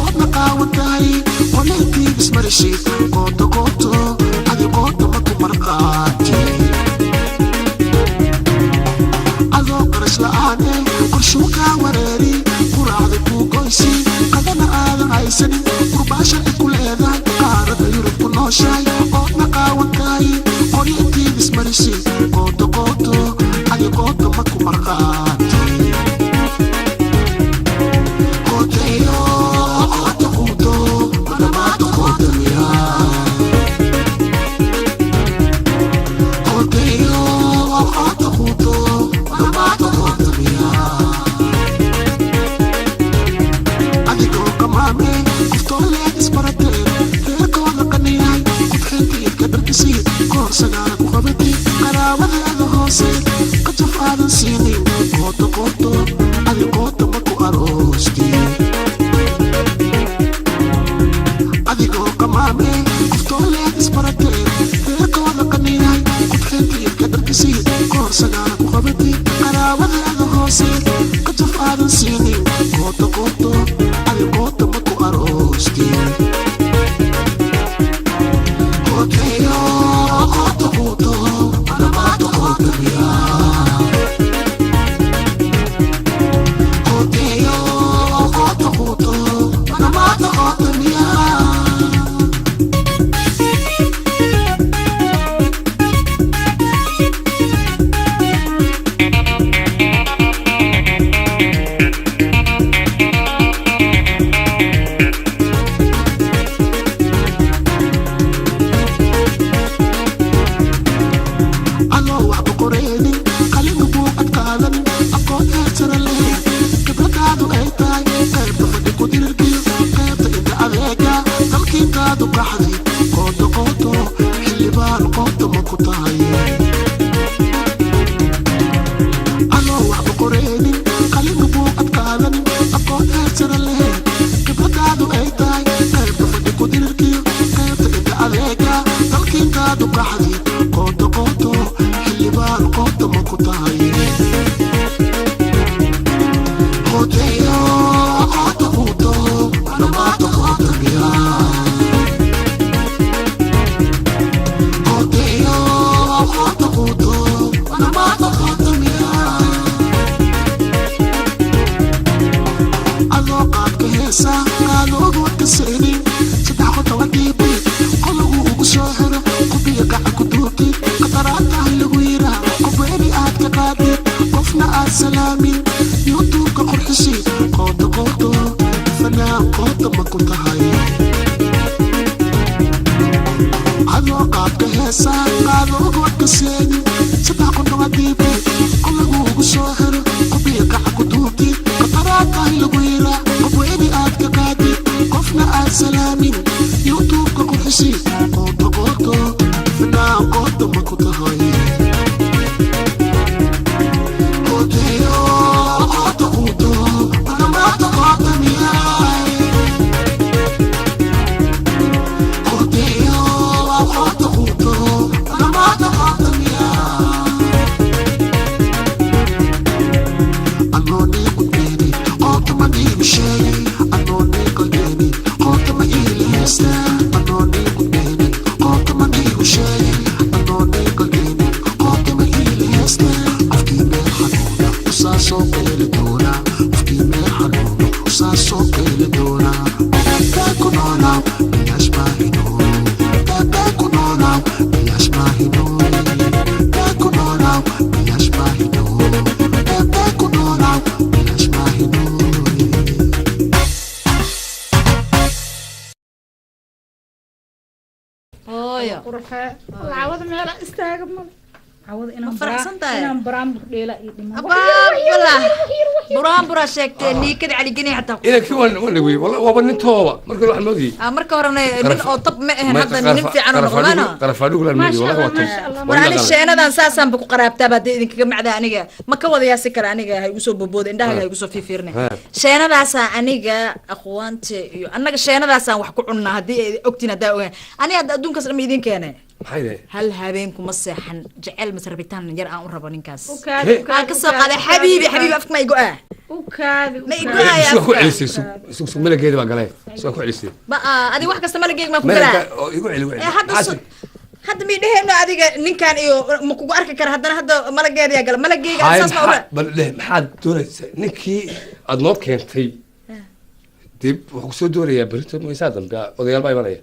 Oodna qaawan tahay, qolintii ismarishid, qooto qooto, adi qooto ma ku marqaati. Adoo qarash la'aane, qorshuu kaa wareeri, quraacda kuu goysi, qadana aadan haysanin, qurbaasha ay ku leedahay, qaarada Yurub ku nooshahay, oodna qaawan tahay, qolintii ismarishid, qooto qooto, adi qooto ma ku marqaati. Qooteeyo, qoota quuto, ma dhamaato qoota miyaa? Qoteyo, qoota quuto, ma dhamaato qoota miyaa? Adigoo qamaame, qoftooleed isbarateen, reerkooda qaniyahay, qudxintiidka dharkisii, koorsagaara ku qabatay, qaraabadeeda hoose qajaf aadan siinin, qooto qooto, adi qoota ma ku aroosti? Adigoo qamaame, qoftooleed isbarateen, reerkooda qaniyahay, qudxintiidka dharkisii, koorsagaara ku qabatay, qaraabadeeda hoose qajaf aadan siinin, qooto qooto, adi qoota ma ku aroosti? Qooteeyo, qoota quuto, ma dhamaato qoota miyaa? Qooteeyo, qoota quuto, ma dhamaato qoota miyaa? Anoo waxba qoreenin, qalinku buu adkaadanin, aqoon heersara lahayn, khibradaadu ay tahay qaybta fadhi ku dirirkiyo qaybta inta adeega, dalkiintaadu qaxday, qooto qooto, xildhibaan qoota ma ku tahay? Anoo waxba qoreenin, qalinku buu adkaadanin, aqoon heersara lahayn, khibradaadu ay tahay qaybta fadhi ku dirirkiyo qaybta inta adeega, dalkiintaadu qaxday, qooto qooto, xildhibaan qoota ma ku tahay? Qooteeyo, qoota quuto, ma dhamaato qoota miyaa? Qooteeyo, qoota quuto, ma dhamaato qoota miyaa? Adoo qaadka heesa qaadoogood ka saynin, saddex qotoba dhiibay, qolagu ugu soo xiro, qubiya gacan ku duubtid, qataraatahay lagu yiraa, qobweeni aad ka qaadid, qofna aad salaamin, youtubeka qurxisid, qooto qooto, fanaan qoota ma ku tahay? Adoo qaadka heesa qaadoogood ka seenin, saddex qotoba dhiibay, qolagu ugu soo xiro, qubiya gacan ku duubtid, qataraatahay lagu yiraa, qobweeni aad ka qaadid, qofna aad salaamin, youtubeka qurxisid, qooto qooto, fanaan qoota ma ku tahay? Qooteeyo, qoota quuto, ma dhamaato qoota miyaa? Qooteeyo, qoota quuto, ma dhamaato qoota miyaa? Anoo nii qudbeeni, qoota ma niigu sheegay? Anoo nii qalbeeni, qoota ma iila heystaa? Anoo nii qudbeeni, qoota ma niigu sheegay? Anoo nii qalbeeni, qoota ma iila heystaa? Qofkii meel xanuuna usaa soo qeeli doonaa, qofkii meel xanuuna usaa soo qeeli doonaa. Bee ku noolaaw, bilaash maahino. Bee ku noolaaw, bilaash maahino. Bee ku noolaaw, bilaash maahino. Bee ku noolaaw, bilaash maahino. Hooyo. Qurxee, cawada meela istaaga male, cawada inaan Ma faraxsan tahay? Inaan baraambur dheela iyo dhiman. Abaabala buraanburaa sheegtee, niikada caligenay xataa. Inankii waan dhaweyey, wallahi waaba nin tooba markii waxaan moodayey. Ah, marka horena nin oo tab ma ahan, hadda nin fiican oo noqdana. Qarafaadhugulaan moodayey, wallahi waa tob. Maasha Allah. War ani sheenadan saasaanba ku qaraabtaaba, haddii idinkaga macdaa aniga ma ka wadayaasi kale, aniga ha igu soo bobooda, indhahaga ha igu soo fiifiirne. Ha. Sheenadaasaa aniga aqwaante iyo annaga sheenadaasaan wax ku cunnaa, haddii ay ogtiin, haddaa ogaan aniga hadda adduunkaas dhan ma idin keenay. Maxay leeyahay? Hal habeen kuma seexan jecel mase rabitaan yar aan u rabo ninkaas. U kaadi, u Aan kaadi, ka soo u qaaday kaadi, xabiibi, u kaadi. xabiibi, afka ma igo ah. U kaadi, u Ma kaadi. igo ah. Suga, ku celisay, sug sug sug, malageeda baa galay, suga ku celisay. Ba adi wax kasta malageeg maa ku galaa. Malaga oo igu celi, igu celi. Ee, hadda Maxaa tiri? Hadda mi dheheyno adiga ninkan iyo ma kugu arki kara, haddana hadda malageeda yaa gala malageyga. Haye, saas ma oga. Bal dheh, maxaad doonaysaa? Ninkii aad noo keentay dib wuxuu kusoo doonayaa berito maysaa dambe, odayaal baa imanaya,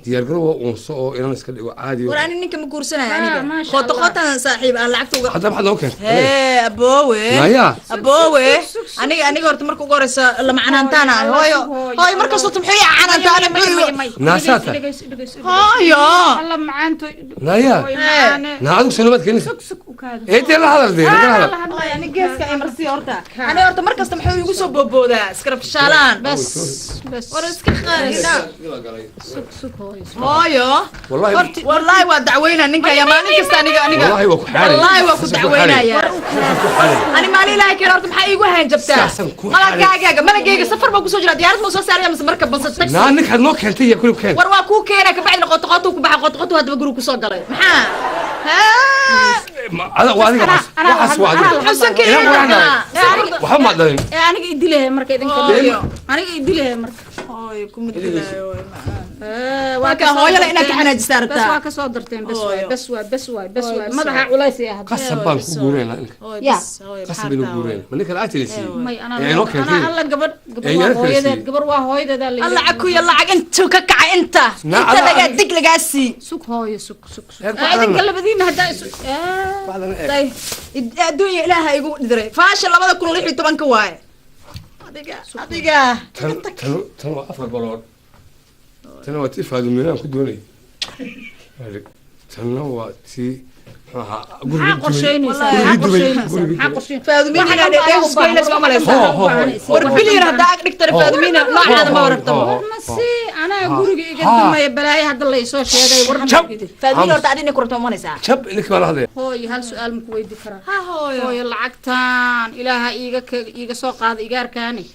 diyaargarow, uunso oo inan iska dhigo caadi. War ani ninka ma guursanayo Ah, aniga. maasha Qoota Allah. qootan saaxiib aan lacagta uga Hadda maxaad noo keentay? Hee, aboowe. Naya. Aboowe. Sug, sug, sug. Aniga horta marka ugu horeysa lama canaantaana. Hooyo, Hooyo. hooyo. Hooyo, markastoo muxuu ii canaantaana? May, may, Muxuu may. Naasaa Dhegeyso, tahay. dhegeyso, dhegeyso, dhegeyso. Hooyo. Alla macaanto. Naya. Hooyo macaane. Naa adigu sanomaad keenaysa. Sug, sug, u kaadi. Ee, dee la hadal, dee la hadal. Hooyo, ani geeska ay marsi horta. Ani horta markasta muxuu igu soo booboodaa iskarafshaalaan. Bas, bas. War iska qaadina. Sug, sug, hooyo, sug. Hooyo. Wallahi. Wallaahi waa dacweynaa ninka ya maalin kasta aniga. Wallahi waa ku xaaray. Wallaahi waa ku Saasaan ku xaaray. dacweynayaa. Saasaan ku xaaray. Ani maalin Ilaahay keena horta maxaa iigu hanjabtaa? Saasaan ku xaaray. Malagaaga, malagayga safar baa kusoo jira, diyaarad ma soo saaraya mise marka balse taxi. Naa ninkaad noo keentay iyo kulib keen. War waa kuu keenaa, kabacdina qoto qotuu ku baxa, qoto qotuu haddaba guriga kusoo galay. Maxaa? Haa? Waa adiga waxaas. Anaa- Waxaas waa anaa- adiga. Xusan ka Inaan yeelaa. waraanahay. Waxba maad dhalin. Ee, aniga idilehe marka idinka. Hooyo. Aniga idilehe marka. Hooyo, kuma dilaayo, way macaan. Ee, Waa ka kaa soo hooyada inaad ka darteen. xanaajisaa Bas rabtaa. waa ka soo darteen, bas waay, Hooyo. bas waay, bas waay, bas Hooyo, waay. bas Madaxa waay. culays ee hadda. Qasab baan ku guureynaa ninka. Hooyo, Ya. bas, hooyo, Qasab maxaa baynu rabtaa, guureynaa. Ma ninka lacagta la siiyey? May, anaa Ee, inoo keentay. anaa alla gabadh, gabar Ee, waa yarka la hooyadeed, siiyey. gabar waa hooyadeed aa la Alla yidhi. cakuya lacag intuu ka kacay inta. Na, Inta alla- lagaa dig lagaa sii. Sug hooyo, sug, sug, sug. Ee, ku Ee, idinka xaran. labadiina haddaa isu ee. Waxdan eeg. Day, adduunya Ilaaha igu diray. Faasha 2016-ka waaye. Adiga, adiga. Tan waa afar balood. Tan waa tii Faadumiinaan ku doonayay. Tanna waa tii muxuu ahaa guriga Maxaa dumay. qorsheynaysaa? Gurigii Maxaa dumay. qorsheynaysaa? Gurigii Maxaa dumay. qorsheynaysaa? Faadumiin Waxaan inaad u dheegus baahan- ku helayso ma malaysaa? Ho, ho, ho. War bilyar haddaa ag dhigtana Faadumiina noocaada ma warabtaba. Ho, ho. War ma sii, anaa guriga iga Ha. dumaya, balaayo hadda la isoo sheegay, war ma Jab. ogidi. Faadumiin horta adina ku rabta ma malaysaa? Jab, ninkii baa la hadlaya. Hooyo, hal su'aal ma ku weydi karaa? Ha hooyo. Hooyo, lacagtan Ilaaha iiga soo qaada igaarkaani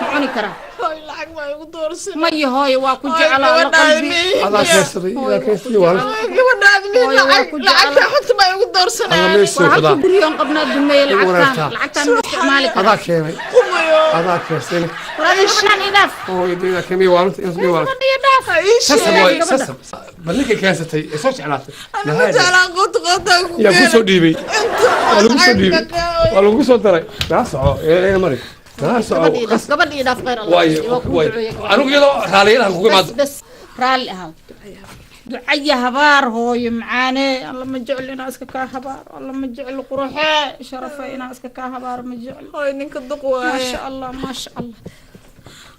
ma cuni karaa? Hooyo, lacag waa igu doorsan. Maya hooyo, waa ku jeclaa la qalbi. Adaa keensaday, idaa keensaday waa la. Gabadhaad mi Hooyo, waa lacag ku lacagta jeclaa. xunta baa igu doorsanaya. Alla may War halka suuqdaa. guryoon qabnaa dumeeye, Igu lacagtan wareertaa. lacagtan ma isticmaali karaa? Adaa keenay. Qumayo. Adaa keensaday. War adiga gabadhan idhaaf. Hooyo, dee keenay waa inta inta waa. Gabadha idhaaf. Sasab waay, Gabadha. sasab. Bal ninka keensatay ee soo jeclaatay. Ani ma jeclaan qoto qotaa ku Yaa ku soo dhiibay. Inta Waa lagu soo dhiibay. Waa lagu soo daray. Naa soco, ee mari. Naa soco. Gabadha idhaaf, gabadha idhaaf, khayr Allah. Waaye, Waa kuu waaye. duceeye gabadha. Anigu iyadoo raaliyadan kugu Bas, imaado. bas, raalli ahaw. Ducaya habaar hooyo macaane, alla ma jeclo inaa iska kaa habaaro, alla ma jeclo quruxee sharafe inaa iska kaa habaaro ma jeclo. Hooyo, ninka duq waaye. Maasha Allah, maasha Allah.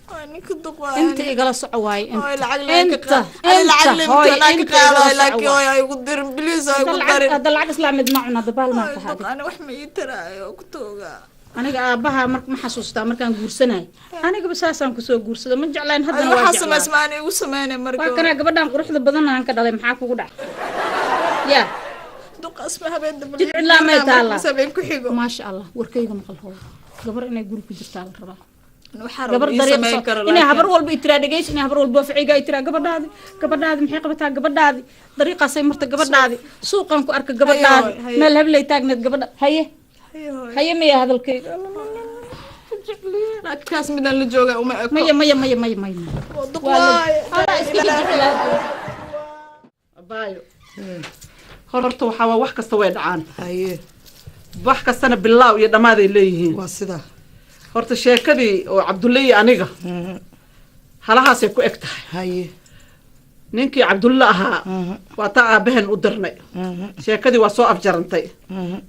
Hooyo, ninka duq waaye. Inta igala soco waaye. Hooyo, Inta lacag leen ka inta qaad. Ani lacag inta leen hooyo inta ka inta qaado, igala soco laakiin waaye. hooyo ay igu dirin, please ay igu Hadda lacag darin. hadda lacag islaameed ma cuna dabaal maa Hooyo, tahay. duq ani wax ma ii taraayo ku toogaa. Aniga aabbaha marka ma xasuustaa markaan guursanay? Anigaba saasaan kusoo guursada, ma jeclayn, Ani haddana waa waxaa jeclaa. samaysma ani igu sameynay marka. Waa kanaa gabadhan quruxda badan aan ka dhalay, maxaa kugu dhacay ya? Duqaas ma habeen dambe. Jid cidlaa may taallaa. Habeen ku xigo. Maasha Allah, warkayga maqal hooyo, gabar inay guri ku jirtaa la rabaa. Waxaa Gabar rabo ii dariiq sameyn soo karo inay laakiin. Habar walba itiraa dhegeyso, inay habar walba ficiga ay tiraa gabadhaadi, gabadhaadi maxay qabataa, gabadhaadi dariiqaasay marta, gabadhaadi suuqan ku arka, gabadhaadi Haye, haye. meel hablay taagneed gabadha, haye. Haye, hooyo. Haye maya hadalkayga? Laakiin kaas midaan la jooga uma eko. Maya, maya, maya, maya, maya. Waa duq Waa la- waaye. Alla iska jeclaa. Abaayo, horta waxaa waa wax kasta way dhacaan. Haye. Wax kastana bilaaw iyo dhammaaday leeyihiin. Waa sidaa. Horta sheekadii oo Cabdulle iyo aniga halahaasay ku eg tahay. Haye. Ninkii Cabdulle ahaa waa taa aabaheen u dirnay, sheekadii waa soo afjarantay.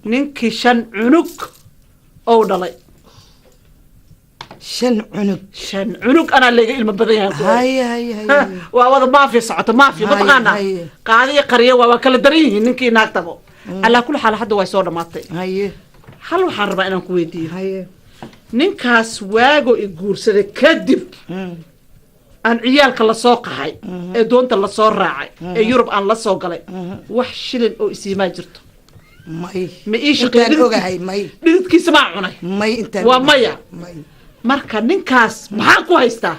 Ninkii shan cunug ou dhalay. Shan cunug? Shan cunug, anaa layga ilmo badan yahay ku. Haye, haye, haye. Waa wada maafiya socota, maafiya. Haye, mataqaanaa haye. qaadiyo qariyo waa kala daran yihiin ninkii naagtabo. Calaa kulli xaal hadda way soo dhammaatay. Haye. Hal waxaan rabaa inaan ku weydiiyo. Haye. Ninkaas waago i guursaday kadib aan ciyaalka lasoo qaxay ee doonta lasoo raacay ee Yurub aan la soo galay, wax shilin oo isiimaa jirto? May. Ma ii shaqeey? Intaan ogahay, may. Dhididkiisa maa cunay? May, intaan Waa ogahay. maya. May. Marka ninkaas maxaan ku haystaa?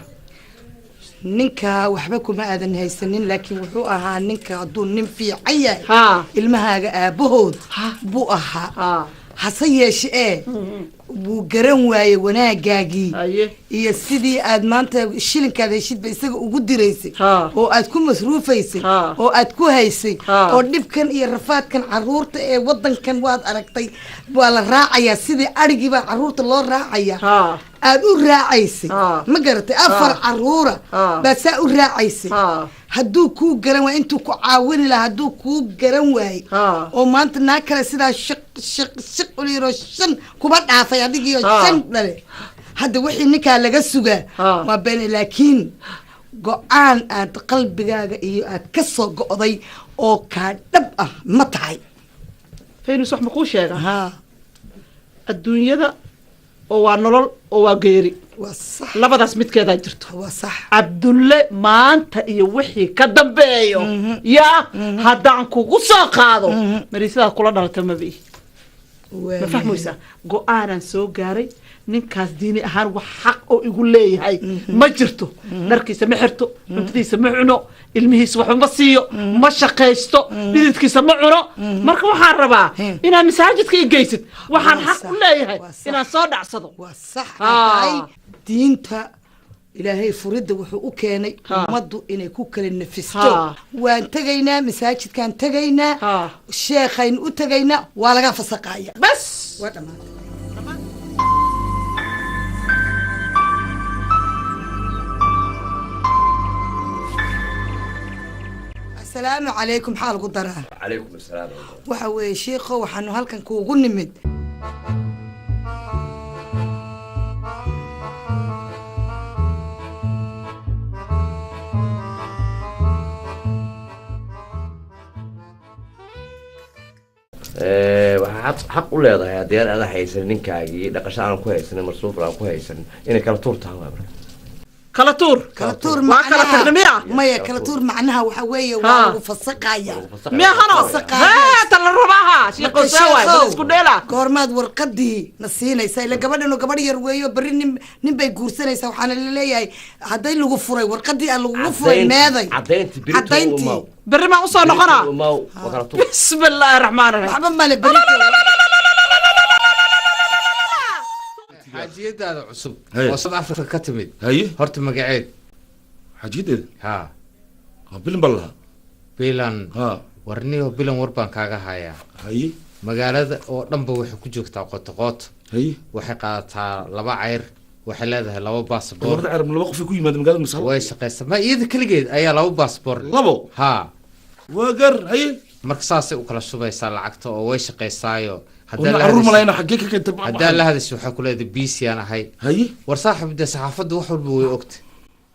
Ninka waxba kuma aadan haysanin, laakiin wuxuu ahaa ninka hadduu nin fiican yahay Ha. ilmahaaga aabahood buu ahaa. Hase yeeshe ee wuu garan waayey wanaagaagii Haye. iyo sidii aad maanta shilinkaad heshidba isaga ugu diraysay Ha. oo aad ku masruufaysay Ha. oo aad ku haysay Ha. oo dhibkan iyo rafaadkan caruurta ee wadankan waad aragtay, waa la raacayaa sidii adhigii baa caruurta loo raacayaa. Ha. Aad u raacaysay. Ha. Ma garatay? Afar caruura Ha. baad saa u raacaysay. Ha. Hadduu kuu garan waay intuu ku caawini lahaa, hadduu kuu garan waayey Ha. oo maanta naag kale sidaa shiq shiq shiq uliyaroo shan kuba dhaafay adigiio Ha. shan dhale, hadda wixii ninkaa laga sugaa Ha. waa been, laakiin go-aan aad qalbigaaga iyo aad ka soo go'day oo kaa dhab ah ma tahay? Faynus, wax ma kuu sheega? Ha. Adduunyada oo waa nolol oo waa geeri. Waa sax. Labadaas midkeedaa jirto. Waa sax. Cabdulle, maanta iyo wixii ka dambeeyo yaa haddaan kugu soo qaado mariisadaad kula dhalata mabi. Ma fahmaysaa? Go-aanaan soo gaaray. Ninkaas diini ahaan wax xaq oo igu leeyahay ma jirto. Dharkiisa ma xirto, cuntadiisa ma cuno, ilmihiisa waxba ma siiyo, ma shaqaysto, dhididkiisa ma cuno. Marka waxaan rabaa inaad masaajidka i geysid. Waxaan Waa xaq u sax, leeyahay waa sax. inaan soo dhacsado. Waa sax. Ah. Tahay diinta Ilaahay furidda wuxuu u keenay Ha. ummaddu inay ku kala nafisto. Ha. Waan tegaynaa, masaajidkaan tegaynaa. Ha. Sheekhayn u tegaynaa, waa laga fasaqaaya. Bas. Waa dhammaatay. Asalaamu calaykum. Maxaa lagu daraa? Calaykum asalaam. Waxa weeye shiikho, waxaanu halkan kuugu nimid Waxaa xaq u leedahay haddii aan ada haysan ninkaagii, dhaqasho aan ku haysanin, marsuufal aan ku haysan, inay kala tuur tahay waa marka. Kala tuur. Kala tuur. Waa kala Macnaha- tagna miya? Maya, kala tuur macnaha waxa weeye waa Ha. lagu fasaqaya. Miya hano? Fasaqaaya. Hee, ta la rabaaha shiiqo see waay bal isku dheela. Goormaad warqadii na siinaysa? Ila gabadhan oo gabadh yar weeyo, berri nin bay guursanaysaa. Waxaana laleeyahay hadday lagu furay, warqadii aan lagugu furay meeday? Caddaynti berito. Caddayntii. Umaw. Berri maan usoo noqonaa. Umaw, waa kala tuur. Bismi illaahi raxmaan raxiim. Waxba male berito. Xaajiyadaada cusub Haye. oo South Africa ka timid. Haye. Horta magaceed? Xaajiyadeeda? Ha. Ha, Bilan baa lahaa. Bilan? Ha. Warniyo Bilan, war baan kaaga hayaa. Haye. Magaalada oo dhanba waxay ku joogtaa qoto qoto. Haye. Waxay qaadataa laba cayr, waxay leedahay laba baasboor. Labada carab laba qofay ku yimaada magaalada Masal? Way shaqaysaa, ma iyada keligeed ayaa laba baasboor. Labo? Ha. Waa gar. Haye. Marka saasay u kala shubaysaa lacagta oo way shaqaysaayo. Wana caruur malayna, xaggee ka keentay? Haddaa la hadasho waxaa ku leedahay bc aan ahay. Haye. War saaxib, dee saxaafaddu wax walba way ogtay.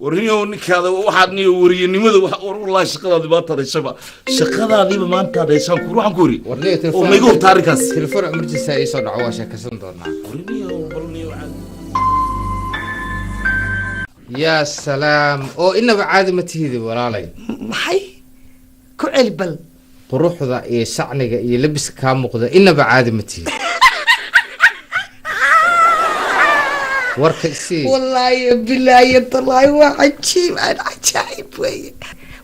Warniyow, ninkaada waxaad niyo weriyanimada wax war, wallaahi shaqadaadi maanta heshaba, shaqadaadiiba maanta heshaan ku waxaan ku weri oo mayga hubta arrinkaas. Telefoon emergency ii soo dhaco, waa sheekaysan doonaa. Warniyow, balniyow. Yaa salaam, oo inaba caadi ma tihidi walaalay. Maxay ku celi bal? Quruxda iyo shacniga iyo labiska kaa muuqda, inaba caadi ma tihid. Warka isii. Wallaahi bilaahi tallaahi, waa cajiib aan cajaa'ib weeye.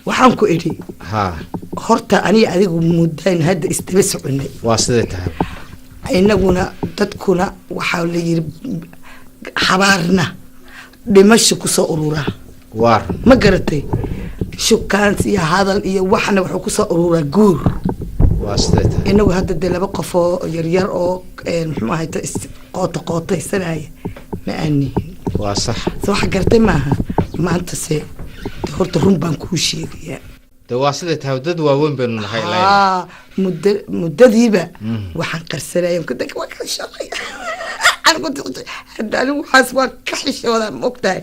Waxaan ku idhi ha. Horta aniga adigu muddaan hadda isdaba soconay. Waa siday tahay. Inaguna dadkuna waxaa la yiri xabaarna dhimasho kusoo ururaa. Waar. Ma garatay? Shukaans iyo hadal iyo waxna wuxuu kusoo ururaa guur. Waa siday tahay. Inagu hadda dee laba qof oo yaryar oo muxuu ahayta is qoota qootaysanaya ma aanihin. Waa sax. Se waxa garatay maaha maanta se dee horta run baan kuu sheegayaa. De waa siday tahay, dad waaweyn baynu nahay ilaa. Haa, muddo muddadiiba waxaan qarsanaya waa ka shaqay. Anigu hadda anigu waxaas waa ka xishoodaa, ma ogtahay?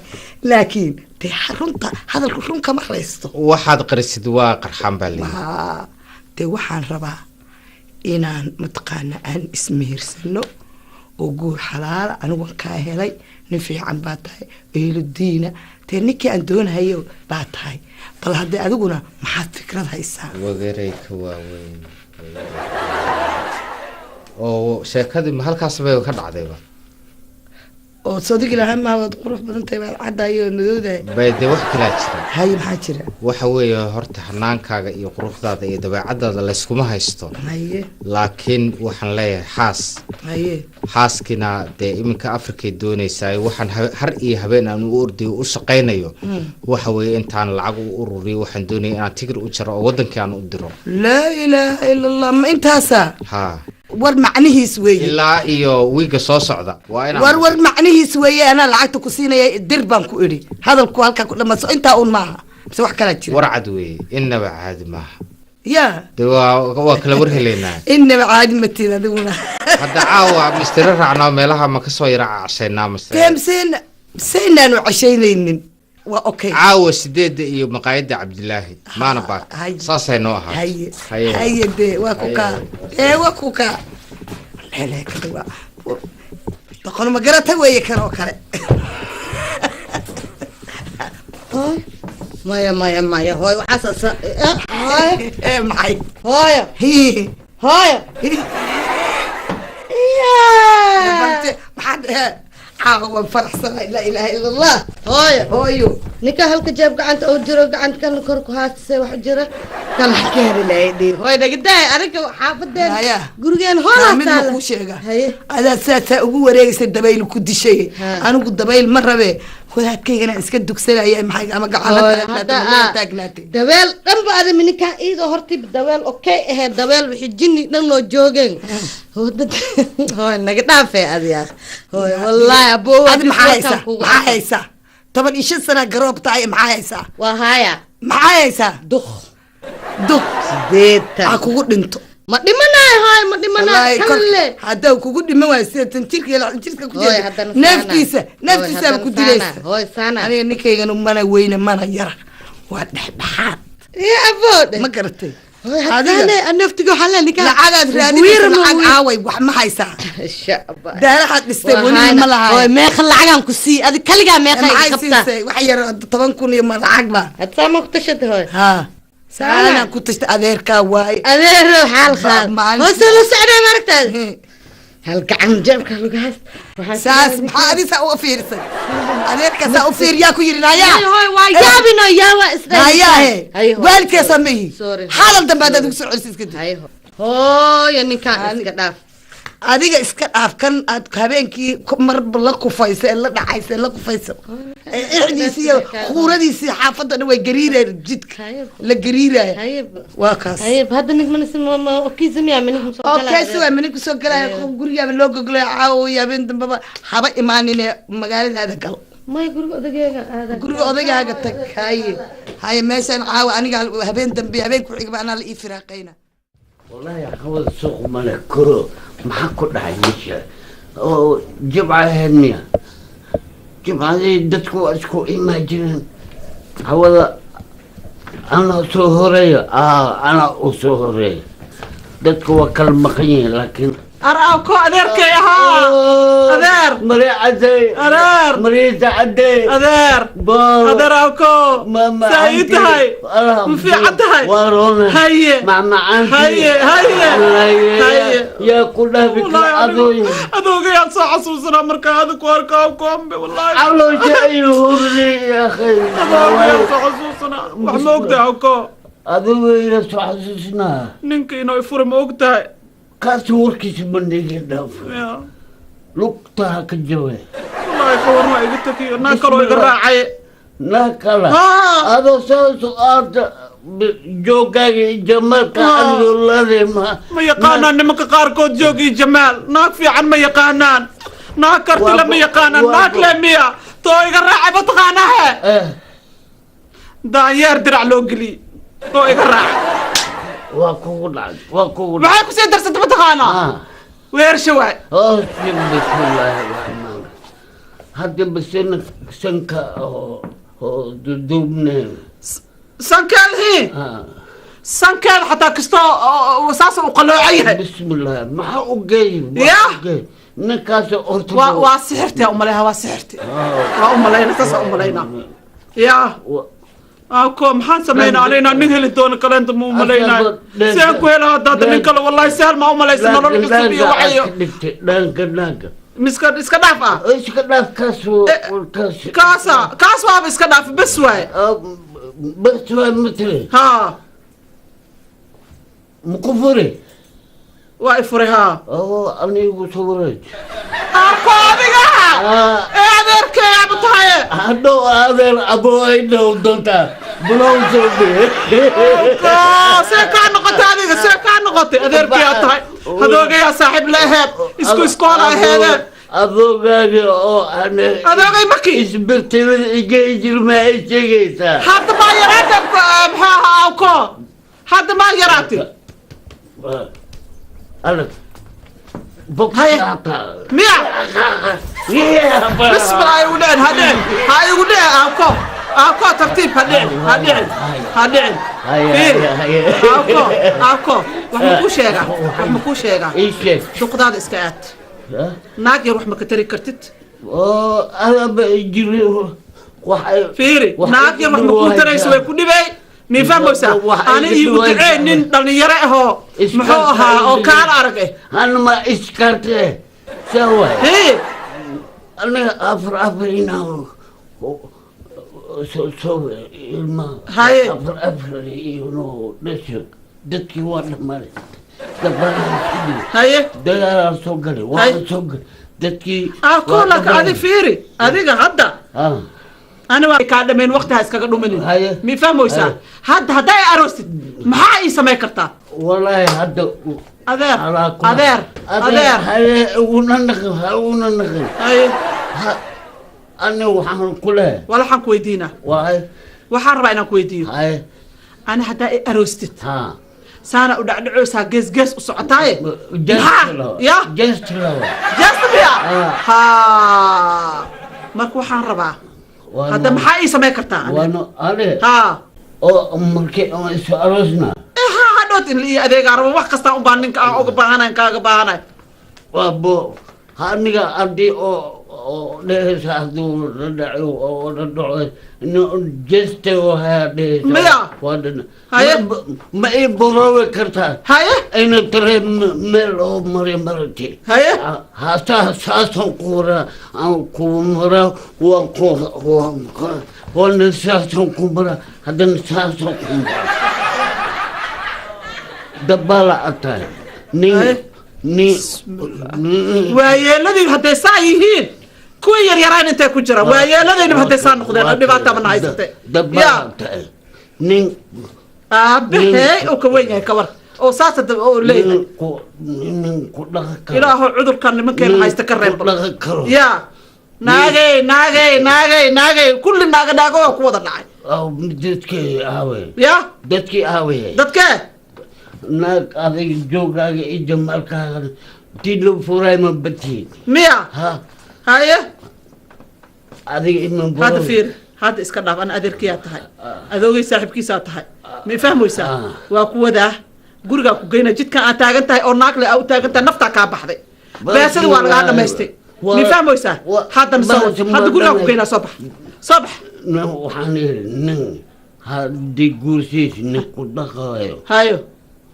Laakiin dee runta hadalku run kama raysto. Waxaad qarisid waa qarxaan baa leeyahay. Haa, dee waxaan rabaa inaan mataqaana aan ismehersano oo guur xalaala. Anigu waan kaa helay, nin fiican baa tahay, ehlu diina, dee ninkii aan doonahayo baa tahay. Bal haddee adiguna maxaad fikrad haysaa? Wadeeray ka waaweyn oo sheekadii ma halkaas bay ka dhacdayba. Oo sodigi lahaa maa, waad qurux badan tahay, waad caddahay oo madowdahay. Bay dee, wax kalaa jira. Haye, maxaa jira? Waxa weeye, horta hanaankaaga iyo quruxdaada iyo dabeecadaada layskuma haysto. Laakiin waxaan leeyahay xaas. Xaaskina dee iminka Afrikay doonaysaa. Waxaan har iyo habeen aan u ordayo, u shaqaynayo, waxa weeye intaan lacag u ururiyo, waxaan doonaya inaan tigir u jaro oo wadankii aan u diro. Laa ilaaha ila Allah, ma intaasaa? Ha. War macnihiis weeye. Ilaa iyo wiiga soo socda waa inaan War macnihiis weeye, anaa lacagta ku siinaya, dir baan ku idhi. Hadalku halkaa ku dhamaso, intaa uun maaha mise wax kalaa jira? Warcad weeye, innaba caadi maaha. Ya. Dee waa kala war helaynaa. Inaba caadi matid adiguna. Hadda caawa mistiro raacnaa, meelaha ma kasoo yara cashaynaa mase? Dee miseen miseynaanu cashaynaynin, waa okay. Caawa 8-da iyo maqaayadda Cabdilaahi maana baak. Haye. Saasay noo ahaatay. Haye. Haye. Haye, dee waa ku kaa. Ee, waa ku kaa. Leeleekada waa doqon, ma garata weeye kan oo kale. Maya, maya, maya, hooy, waxaas hooyo. Ee, maxay? Hooyo. Hii. Hooyo. Barte, maxaad caawa waan faraxsanahay, laa ilaaha ila Allah. Hooyo. Hooyo. Ninka halka jeeb gacanta oo jiro, gacanta kan kor ku haastisay wax jira kala keeni lahayd. Hooy, dhagadaay aniga xaafadeen Haya. gurigeen Taa hoolaa mid ma taala. kuu sheega? Haye. Adaa saasaa ugu wareegaysa, dabayl ku dishay. Ha. Anigu dabayl ma rabe, wadaadkaygana iska dugsanaya, maxay ama gacan la Hooyo, taagnaatay hadda, ama la taagnaatay. Dabeel dhanba ada ninkaan iyadoo hortii dabeel okay ahayd, dabeel wixii jinni dhan loo joogeen. Hooy, hooy, naga dhaafee adiyaa hooy, wallaahi aboo. Adi maxaa haysaa? Maxaa haysaa? 15 sana garoob tahay, maxaa haysaa? Waa haya. Maxaa haysaa? Duq. Duq. 80. Ha kugu dhinto. Ma dhimanayo hooy, ma dhimanayo. Wallaahi kalle. Haddau kugu dhiman waayo, 80 jirka iyo 60 jirka ku Hooy, jeeda haddana saana. neeftiisa Hooy, neeftiisaaba haddana ku dilaysa. saana. Hooy, saana. Aniga ninkayganu mana weyne mana yara, waa dhexdhexaad. Iyo aboo. Ma garatay? Hooy, Adiga. haddana naftiga waxaa leeyahay ninkaan Lacagaad raadinaysa, lacag aaway? Wax ma haysaa? Daarahaad dhistay weli ma lahaay. Hooy, meeqa lacagaan ku sii adi kaligaa? Meeqa Maxay iga qabtaa? siisay? Wax yar, 10,000 iyo ma lacag ba? Had saama ku tashatay hooy? Ha, saanaan ku tashtay, adeerkaa waaye. Adeero xaal qaad. Hoose la socdaa, maaragtaada hal gacan jeebka lagu hayst. Saas maxaa adi saa uga fiirisay? Adeerka saa u fiiriyaa ku yidhi, naayaa. Hooy, waa yaabino, yaaba isdhahay. Naayaahe. Haye, hooy. Waalidkeesaa ma ihi. Sorry. Hadal dambe haddaad igu soo celisid kadib. Haye, hooyo, ninkaan iska dhaaf. Adiga iska dhaaf kan aad habeenkii marba la kufayso ee la dhacayso ee la kufayso. Ee ixdiisi iyo khuuradiisii xaafadda dhan way gariirayaan, jidka la gariiraya waa kaas. Haye, hadda nink mana okiisa miyaa minink soo Oo galaya? keesi waa mininku soo galaya, qof gurigaaba loo goglaya caawa iyo habeen dambaba haba imaanine, magaaladaada gal. May, guriga odagayga aada. Guriga odaygaaga tag. Haye, haye, meeshaan caawa aniga habeen dambe, habeen ku xigba anaa la ii firaaqayna. Wallaahi caqabada suuq male koro, maxaa ku dhacay meesha oo jimca ahayd miya? Jimcadii dadku waa isku imaan jireen. Hawada anaa soo horeeya, anaa u soo horeeya, dadku waa kala maqan yihiin laakiin Araaw ko, adeerkay ahaa, adeer. Mari cadey. Adeer. Mariita cadey. Adeer. Adeer awko, saa ii tahay? Ma fiican tahay? Haye. Macmacaantii. Haye, haye, haye. Yaa ku dhaafi kara adooy? Adoogayaan soo xasuusanaa markaa adigu arko awkoombe, wallahi. Caloosha ayuu hurday ya akhay. Adoogayaan soo xasuusanaa. Wax ma ogtahay, awko? Adigu ila soo xasuusinaa. Ninka inoo ifuri, ma ogtahay? Kaas warkiisa bandhiga dhaaf. Ya. Lugtaha ka jabe. Wallahi ka warma, iga takiyo naa kaloo iga raacay. Naa kala. Adoo soo aada joogaaga iyo jamaalka adigoo leedahay ma Ma yaqaanaan nimanka qaarkood joog iyo jamaal. Naag fiican ma yaqaanaan, naag kartile ma yaqaanaan. Naag le miya too iga raacay, ma taqaanaahe? Daanyeer dirac loo geliyey oo iga raacay. Waa kugu dhacay, waa kugu. Maxay kusii darsatay, ma taqaanaa? Weersha waay. Bismillaahi raxmaan. Hadda basena sanka oo duduubneen. Sankeed hi, sankeed xataa kastoo saas u qaloocan yahay. Bismillah, maxaa u geey? Ya. Ninkaas horta waa sixirti umaleha, waa sixirti, waa umalayna, saasa umalayna. Ya ako, maxaan samaynaa anayna nin heli doono kaleenta ma umalaynayo? Seen ku hela hadda nin kale? Wallahi sahal ma umalaysa nolol cusub iyo waxayo. Dhigtay dhaanka dhaanka. Miska iska dhaaf ah. Iska dhaaf kaas. Kaas. Kaasa kaas waaba iska dhaaf bes waaye. Bes waay matale. Ha. Maku furi? Waa i furay haa. Oo anigu soo. Ako adiga ee adeerkay aaba tahaye. Hadhow adeer abo ay dhow doontaa bulow soo. See kaa noqotay adiga? See kaa noqotay? Adeerkay aa tahay, hadoogayaa saaxiib la aheed, isku iskoola aheedeen. Adoogaaga oo aan adoogay markii isbirtilada iga jirma ay sheegaysaa. Hadda maa yaraata? Maxaa ahaa awko? Hadda maa yaraatay? Alag. Miya bismillah, ha igu dhicin, ha dhicin, ha igu dhicin awko, awko, tartiib, ha dhicin, ha dhicin, ha dhicin. Fiiri awko, awko, wax ma kuu sheegaa? Wax ma kuu sheegaa? Ii sheeg. Shuqdaada iska aad, naag yar wax ma ka tari kartid. Oo adaba jiri waxay. Fiiri, naag yar wax ma kuu tarayso, way ku dhibay, mii fahmaysaa? Ani iigu ducee nin dhalinyaro ahoo muxuu ahaa oo kaala arag eh. Hanma iskarte saa waay. Hee. Aniga afar afar inaa soo ilma. Haye. Afar afar iyo dhasho dadkii waa dhamaaday, dabanaha isku dhigay. Haye. Dagaalaa soo galay, waa soo galay dadkii. Ah, kolaka adi fiiri, adiga hadda ani waa kaa dhamayn, waqti ha iskaga dhuminin, mi fahmaysaa? Hadda hadday aroostid maxaa ii samayn kartaa? Wallaahi hadda. Adeer, adeer, adeer. Haye, uguna naqin, ha uguna naqin. Haye. Ani waxaan ku leeyahay. Wala waxaan ku weydiinaa. Waay. Waxaan rabaa inaan ku weydiiyo. Haye. Ani haddaa i aroostid, saana u dhacdhacoosaa, gees gees u socotaaye, maxaa ya jeesta miya? Ha, marka waxaan rabaa hadda maxaa ii samayn kartaa? Waano ale. Ha. Oo markii aan isu aroosna. Ha, hadhood in la ii adeegaa rabo, wax kastaa unbaa ninka aan uga baahanayn kaaga baahanay. Waa bo aniga haddii oo dhehaysa hadduu la dhaco oo la dhaco jeste waxaa dhehaysa. Maya. Waa dhana. Haye. Ma ii boroobi kartaa? Haye. Ina taree meel oo mari marati. Haye. Hataa saasaan ku maraa, aan ku maraa, waan ku waana saasaan ku maraa, haddana saasaan ku maraa, dabbaala ad tahay nin nin. Waayeeladii hadday saa yihiin, kuwii yaryaraan intay ku jiraan, waayeeladayna hadday saa noqdeen oo dhibaataba na haysatay. Dabbaala tahay nin. Aabahey oo ka weyn yahay kawar oo saas hadda oo leeyahay. Nin ku dhaqan karo. Ilaahu cudurkan nimankeena haysta ka reeb. Ku dhaqan karo. Ya naagey, naagey, naagey, naagey, kulli naaga naago waa ku wada dhacay. Dadkii aawe? Ya. Dadkii aawe? Dadkee? Naag adiga joogaaga iyo jamaalkaaga tii loo furay ma batiid. Miya? Ha. Haye. Adiga iman. Hadda fiir, hadda iska dhaaf, ana adeerkiyaa tahay, adoogay saaxiibkiisaa tahay, ma fahmaysaa? Waa ku wadaa gurigaa ku geyna, jidkan aad taagan tahay oo naagle aa u taagan tahay, naftaa kaa baxday, beesada waa lagaa dhamaystay, ma fahmaysaa? Haddana soo hadda gurigaa ku geynaa, soo bax, soo bax. Waxaan yidhi nin haddii guursiis nin ku dhaqayo. Hayo,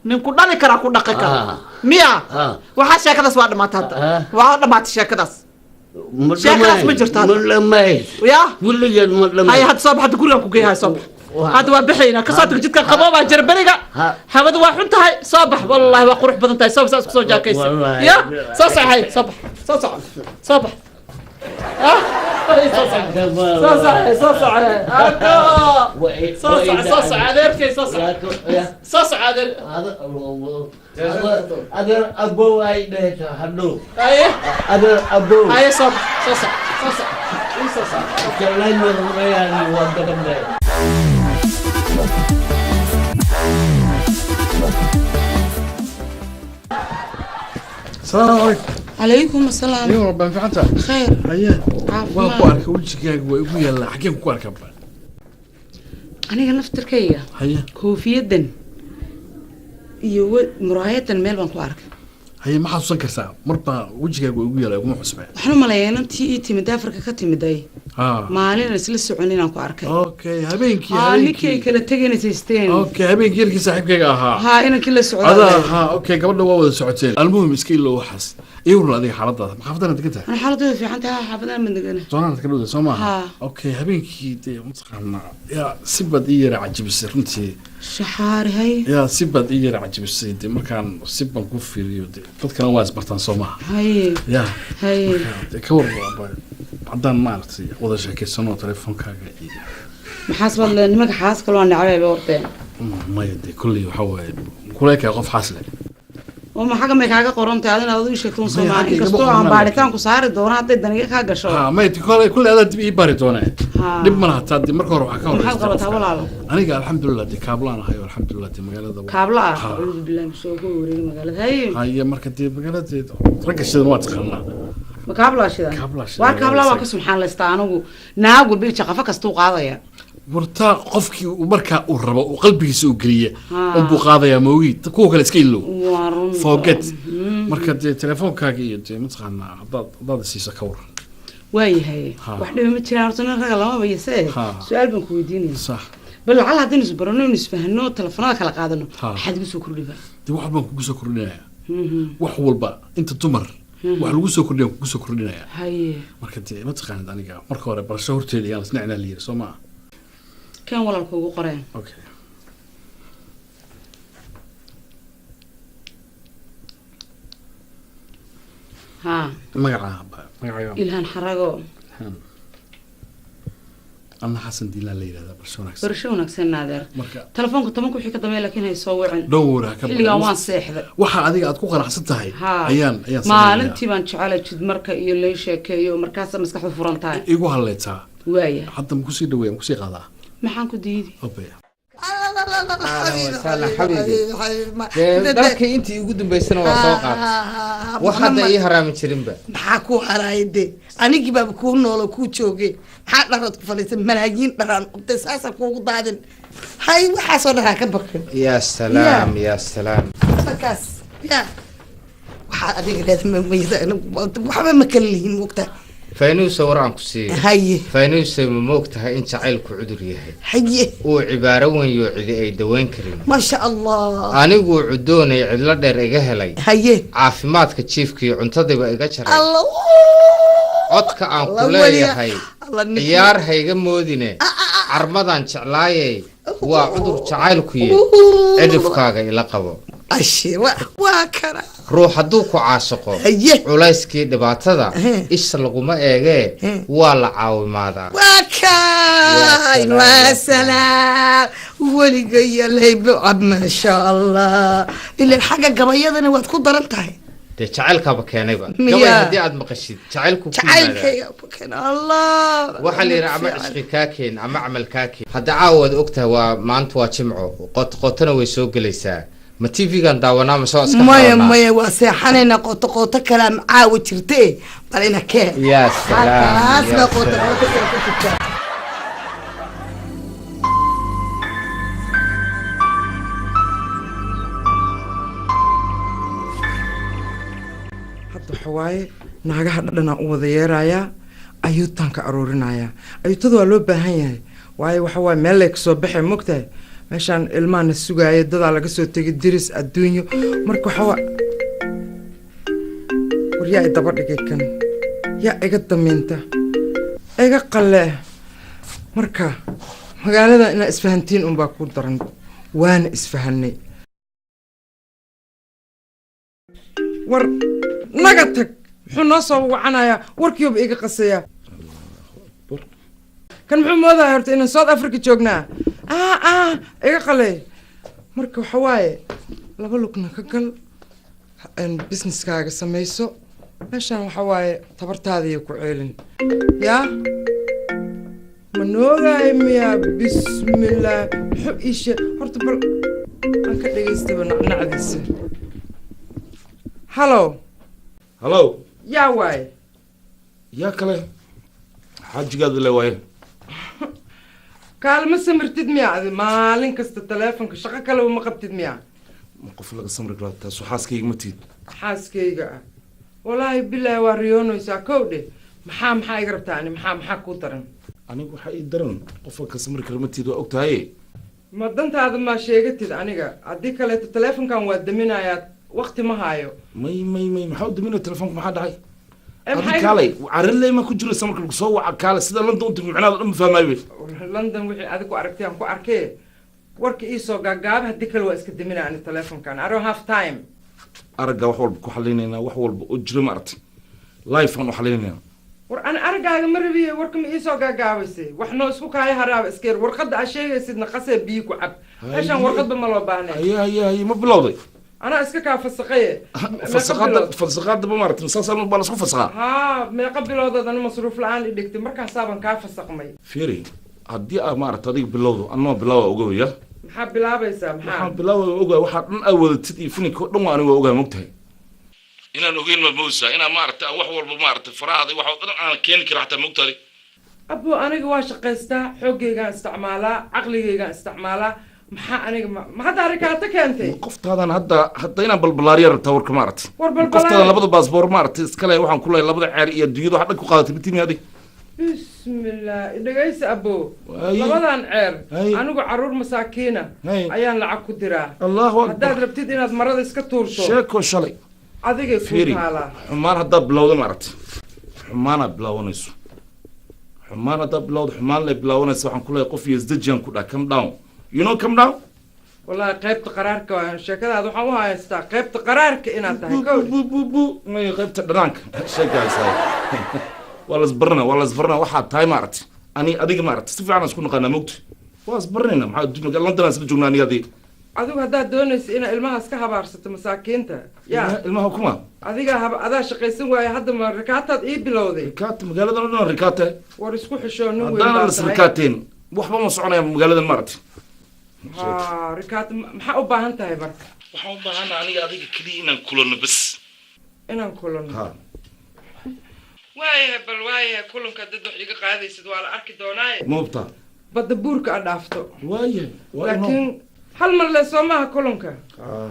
nin ku dhali karaa, ku dhaqi kara miya? Waxaa sheekadaas waa dhamaatay, hadda waa dhamaatay sheekadaas, sheekadaas ma jirto hadda. Ma dhamays. Ya. Weligeed ma dhamays. Haya, hadda soo bax, hadda gurigaan ku geeyahay, soo bax. Hadda waa bixaynaa, kasoo tag jidka, qaboobaa jira beriga, hawada waa xun tahay, soo bax. Wallaahi waa qurux badan tahay, soo bax, saa isku soo jaakaysa. Ya soo saxay, soo bax, soo soco, soo bax. Soo soco, soo soco, soo soco, soo soco, soo soco adeerkay, soo soco, soo soco adeer. Adeer abow ay dhehaysaa hadhow. Haye. Adeer abow. Haye, soo bax, soo soco, soo soco, ii soo soco. Jalayma horeeyaan waa gabadhe. السلام عليكم. Calaykum asalaam. Iyo baan fiicanta. Khayr. Haye. Caafimaad. Waan ku arkay wejigaaga waa igu yaallaa, xageen ku arkaa ba? Aniga naftirkayga. Haye. Koofiyadan iyo muraayadan meel baan ku arkay. Haye, ma xasuusan kartaa? Mar baa wejigaaga waa igu yaallaa, iguma xusmeen. Waxaan u maleeyaa inantii ii timid Afrika ka timid ay. Maalin aan isla socon inaan ku arkay. Okay, habeenkii. Haa, ninkii ay Habeenkii. kala tegayn haysteen. Okay, habeenkii yarkii saaxiibkayga ahaa. Haa, inankii la socdaa. Adaa, ha, okay, gabadha waa wada socoteen. Almuhim, iska ilow waxaas. Iwrna adiga xaaladaada, maxaafadana degan tahay? Ana xaaladooda fiican tahay, xaafadana ma degana. Zoonaad ka dhowda, soo maaha? Haa. Okay, habeenkii dee mataqaanaa, yaa si baad ii yara cajibisay runtii. Shaxaari, hay. Yaa, si baad ii yara cajibisay dee. Markaan si baan ku fiiriyo dee, dadkana waa isbartaan, soo maaha? Haye. Ya. Haye. Marka dee ka war haddaan maaragtay wada sheekaysano telefoonkaaga iyo Maxaas baad le nimanka xaas kaloo aan necbayba horteen? Maya dee, kolley waxaa waaye kuleekaya qof xaas leh. Oo ma xagga may kaaga qoran tahay adina aad ii sheegtoon? Maya, Soomaali xagga igama inkastoo aan qornaa. Baaritaanku saari doono hadday daniga kaa gasho. Ha, maya, kolley kolley adaa dib ii bari doonee. Haa. Dhib ma laha taa dee. Marka hore waxaa ka Maxaad horeysa qabataa, qofka. walaalo? Aniga alxamdulilah dee kaablaan ahay oo alxamdulilah dee magaalada Kaabla ah? Ha. Acuudu billahi, masoo ku wareegi magaalada, haye. Haye, marka dee magaalada ragga shidan waa taqaanaa. Ma kaablaa shidan? Kaablaa shidan. Waar kaablaa waa ka subxaanlaystaa anigu, naag walba jaqafo kastuu qaadaya. Wartaa qofkii uu markaa uu rabo uu qalbigiisa uu geliya Ha. unbuu qaadayaa, moogi kuwa kale iska ilow. Waa run. Forget. Marka dee telefoonkaaga iyo dee mataqaanaa haddaad siiso, ka waran? Waayahay. Ha. Wax dhiba ma jiraan horta, nin ragga lamaba yase. Ha. Su-aal baan ku weydiinaya. Sax. Bal lacala haddaynu isbarano, inu isfahno, telefoonada kala qaadano, Ha. maxaad igu soo kordhiba? Dee wax baan kugu soo kordhinaya, wax walba inta dumar wax lagu soo kordhiya kugu soo kordhinaya. Haye. Marka dee mataqaanid, aniga marka hore barasho horteeda yaan isnacnaa la yiri, soo maa? Kan walaalka ugu qoreen. Okay. Haa. Magacaa, magacaaga? Ilhaan Xarago. Anna Xasan Diilaan la yidhahdaa. Barasho wanaagsan. Barasho wanaagsan, naadeer. Marka telefoonka 10-ka wixii ka dambeeya laakiin hay soo wicin. Don't worry, ha ka Xilligan baqin. waan seexday. Waxa adiga aad ku qanacsan tahay Haa. ayaan sameynaya. Maalintii baan jecelay jidmarka iyo lay sheekeeyo, markaasa maskaxdu furan tahay. Igu halleetaa. Waaya. Hadda ma kusii dhaweeya, ma kusii qaadaa? Maxaan ku diidi? Obe. Ahlan xabiibi. Dee dharkii intii ugu dambeysana waa soo qaatay, wax hadda ii haraami jirinba. Maxaa kuu haraaya dee? Anigii baaba kuu noolo, kuu joogay. Maxaa dharaad ku fadhiisay? Malaayiin dharaan de saasa kuugu daadin. Hay, waxaasoo dharaa ka baqin. Ya salaam, ya salaam. Markaas ya waxaa adiga leedahay, waxba ma kala lihin, mogtaa? Faynuusa, war aan ku siiyo. Haye. Faynuusa, ma moog tahay in jacaylku cudur yahay? Haye. Uu cibaaro weyn yoo cidi ay daweyn karin. Maasha Allah. Aniguu cudoonay cidlo dheer iga helay. Haye. Caafimaadka jiifkii cuntadiiba iga jaray. Allah. Codka aan ku Allah leeyahay. Allah Ciyaar hayga moodine, carmadaan jeclaayey, waa cudur jacaylkuye, cidhifkaaga ila qabo. Ashe waa kana. Ruux hadduu ku caashaqo, culayskii dhibaatada isha laguma eegee, waa la caawimaadaa. Waa kaay, waa salaam weligaya laybucab. Maasha Allah, ilan xagga gabayadana waad ku daran tahay. Dee jacaylkaaba keenayba. Miyaa? Gabay haddii aad maqashid, jacaylku ku yimaadaa. Jacaylkayga ku keena Allah. Waxaa la yidhi ama cishqi kaa keen ama camal kaa keen. Hadda caawa waad ogtahay, waa maanta, waa Jimco, qot qotona way soo gelaysaa. Ma TV-gan daawanaa mase waa iska Maya. xaroonaa? Maya, waa seexanayna. Qoto qoto kalaa caawa jirte, bal ina keen. Ya salaam. Halkaas Ya baa qoto salaam. qoto kale ku jirtaa. Hadda waxa waaye naagaha dhadhanaa u wada yeerayaa, ayuutaan ka aruurinayaa. Ayuutada waa loo baahan yahay, waayo waxa waaye meel lay kasoo baxay, mogtahay? Meeshaan ilmaha na sugaaya, dadaa laga soo tegay, diris adduunyo. Marka waxa waa, war yaa i daba dhigay kan, yaa iga damiinta, iga qalee. Marka magaalada inaa isfahantiin unbaa ku daran, waana isfahanay. War naga tag, muxuu noo soo wacanayaa? Warkiiba iga qasayaa kan. Muxuu moodaya horta inaan South Africa joognaa? Iga qaley. Marka waxa waaye laba lugna ka gal, businesskaaga samayso. Meeshaan waxa waaye tabartaadaiyo ku ceelin. Yaa ma noogaayo miyaa? Bismillaah, muxuu ii sheeg horta? Bal aan ka dhagaystaba nacnacdiisa. Hallo. Hallo. Yaa waaye? Yaa kale, xaajigaada le waaye. Kaalma samirtid miya adi? Maalin kasta taleefonka, shaqo kaleba ma qabtid miya? Ma qof laga samri karaa taasu? Xaaskayga ma tiid? Xaaskayga ah, walaahi bilaahi waa riyoonaysaa. Kow dheh, Maxaa iga rabtaa ani? Maxaa kuu daran? Aniga waxaa ii daran qofka ka samri kara matiid, waa og tahay. Ma dantaada maa sheegatid aniga? Haddii kaleeto teleefonkan waa daminayaa, waqti ma haayo. May, may, may, maxaa u daminaya telefoonka? Maxaa dhacay? Ee, adi maxay kaalay carriley ma ku jiro samarka lagu soo waca. Kaale, sida London u timi micnaha dhan ma fahmaayo wey. London wixii adig ku aragtay aan ku arkee, warka iisoo gaagaaba, haddii kale waa iska daminaya ani teleefonkan. I don't have time. Aragga wax walba ku xalinaynaa, wax walba oo jiro ma aragtay, life aan u xalinaynaa. War ani araggaaga ma rabiye, warka ma iisoo gaagaabaysay? Wax noo isku kaaya haraaba iska yar. Warqadda aad sheegaysidna qasee, biyo ku cab. Meeshaan warqadba ma loo baahnay. Haye, haye, haye, ma bilowday? Anaa iska kaa fasaqaye. Fasaqaada, fasaqaada ma maaragtay, saas baa lasku fasaqaa. Haa, meeqa biloodood ani masruuf la-aan i dhigtay, markaasaaban kaa fasaqmay. Fiiri, haddii aad maaragta adiga bilowdo, anoo bilaawa ogawaya. Maxaa bilaabaysaa? Maxaa? Waxaan bilaawa ogaa, waxaa dhan aad wadatid iyo fininka oo dhan waa aniga waa ogaa, mogtahay inaan ogeyn? Ma moodsaa inaan maaragta aan wax walba maaragtay farahaada iyo wax oo dhan aan keeni kara xataa, mogtahay? Abo, aniga waa shaqaystaa, xooggaygaan isticmaalaa, caqligaygaan isticmaalaa. Maxaa aniga ma hadda arikaata keentay? Qoftaadan hadda inaan balbalaariya rabtaa warka maaragtay. War balbalaari- Qoftaadan labada baasboor maaragtay iskale, waxaan ku leeyahay labada ceer iyo adduunyada wax dhan ku qaadatay bitimi adig. Bismillah, dhegaysa abo. Waaye. Labadan ceer Haye. anigu caruur masaakiina Haye. ayaan lacag ku diraa. Allahu akbar. Haddaad rabtid inaad marada iska tuurto, sheeko shalay. adigay kuu Fiiri, taalaa. Xumaan haddaad bilowda maaragtay, xumaanaad bilaawanayso. Xumaan haddaad bilowda, xumaan lay bilaawanaysa. Waxaan ku leeyahay qof iyo isdejiyaan ku dhaha, come down, you know, come down. Wallahi qaybta qaraarka waa sheekadaada, waxaan u haystaa qaybta qaraarka inaad tahay kow. Bu bu bu, may, qaybta dhanaanka sheekaysaa. Waa lasbarana, waa lasbarana. Waxaa tahay maaragtay ani adiga maaragtay si fiican aan isku naqaanaa, mogta waa isbaranayna. Maxaa adduunka London aan isla joognaa aniga adiga. Adigu haddaad doonaysa inaad ilmahaas ka habaarsato masaakiinta ya. Ilmaha kuma? Adigaa hab adaa shaqaysan waaya, hadda ma rikaataad ii bilowday? Rikaata magaaladan oo dhan rikaate. War isku xishoo, nin weyn haddaanan baa las tahay. rikaateen waxba ma soconaya magaaladan maaragtay. Ha, rikaata maxaa u baahan tahay marka? Waxaan u baahana aniga adiga keliya inaan kulanno bas. Inaan kulanno? Ha. Waayahay, bal waayahay, kulanka dad wax iga qaadaysid waa la arki doonaaye. Ma hubtaa? Badda buurka a dhaafto. Waayahay, waa inoo Laakiin hal mar le soo maaha kulanka?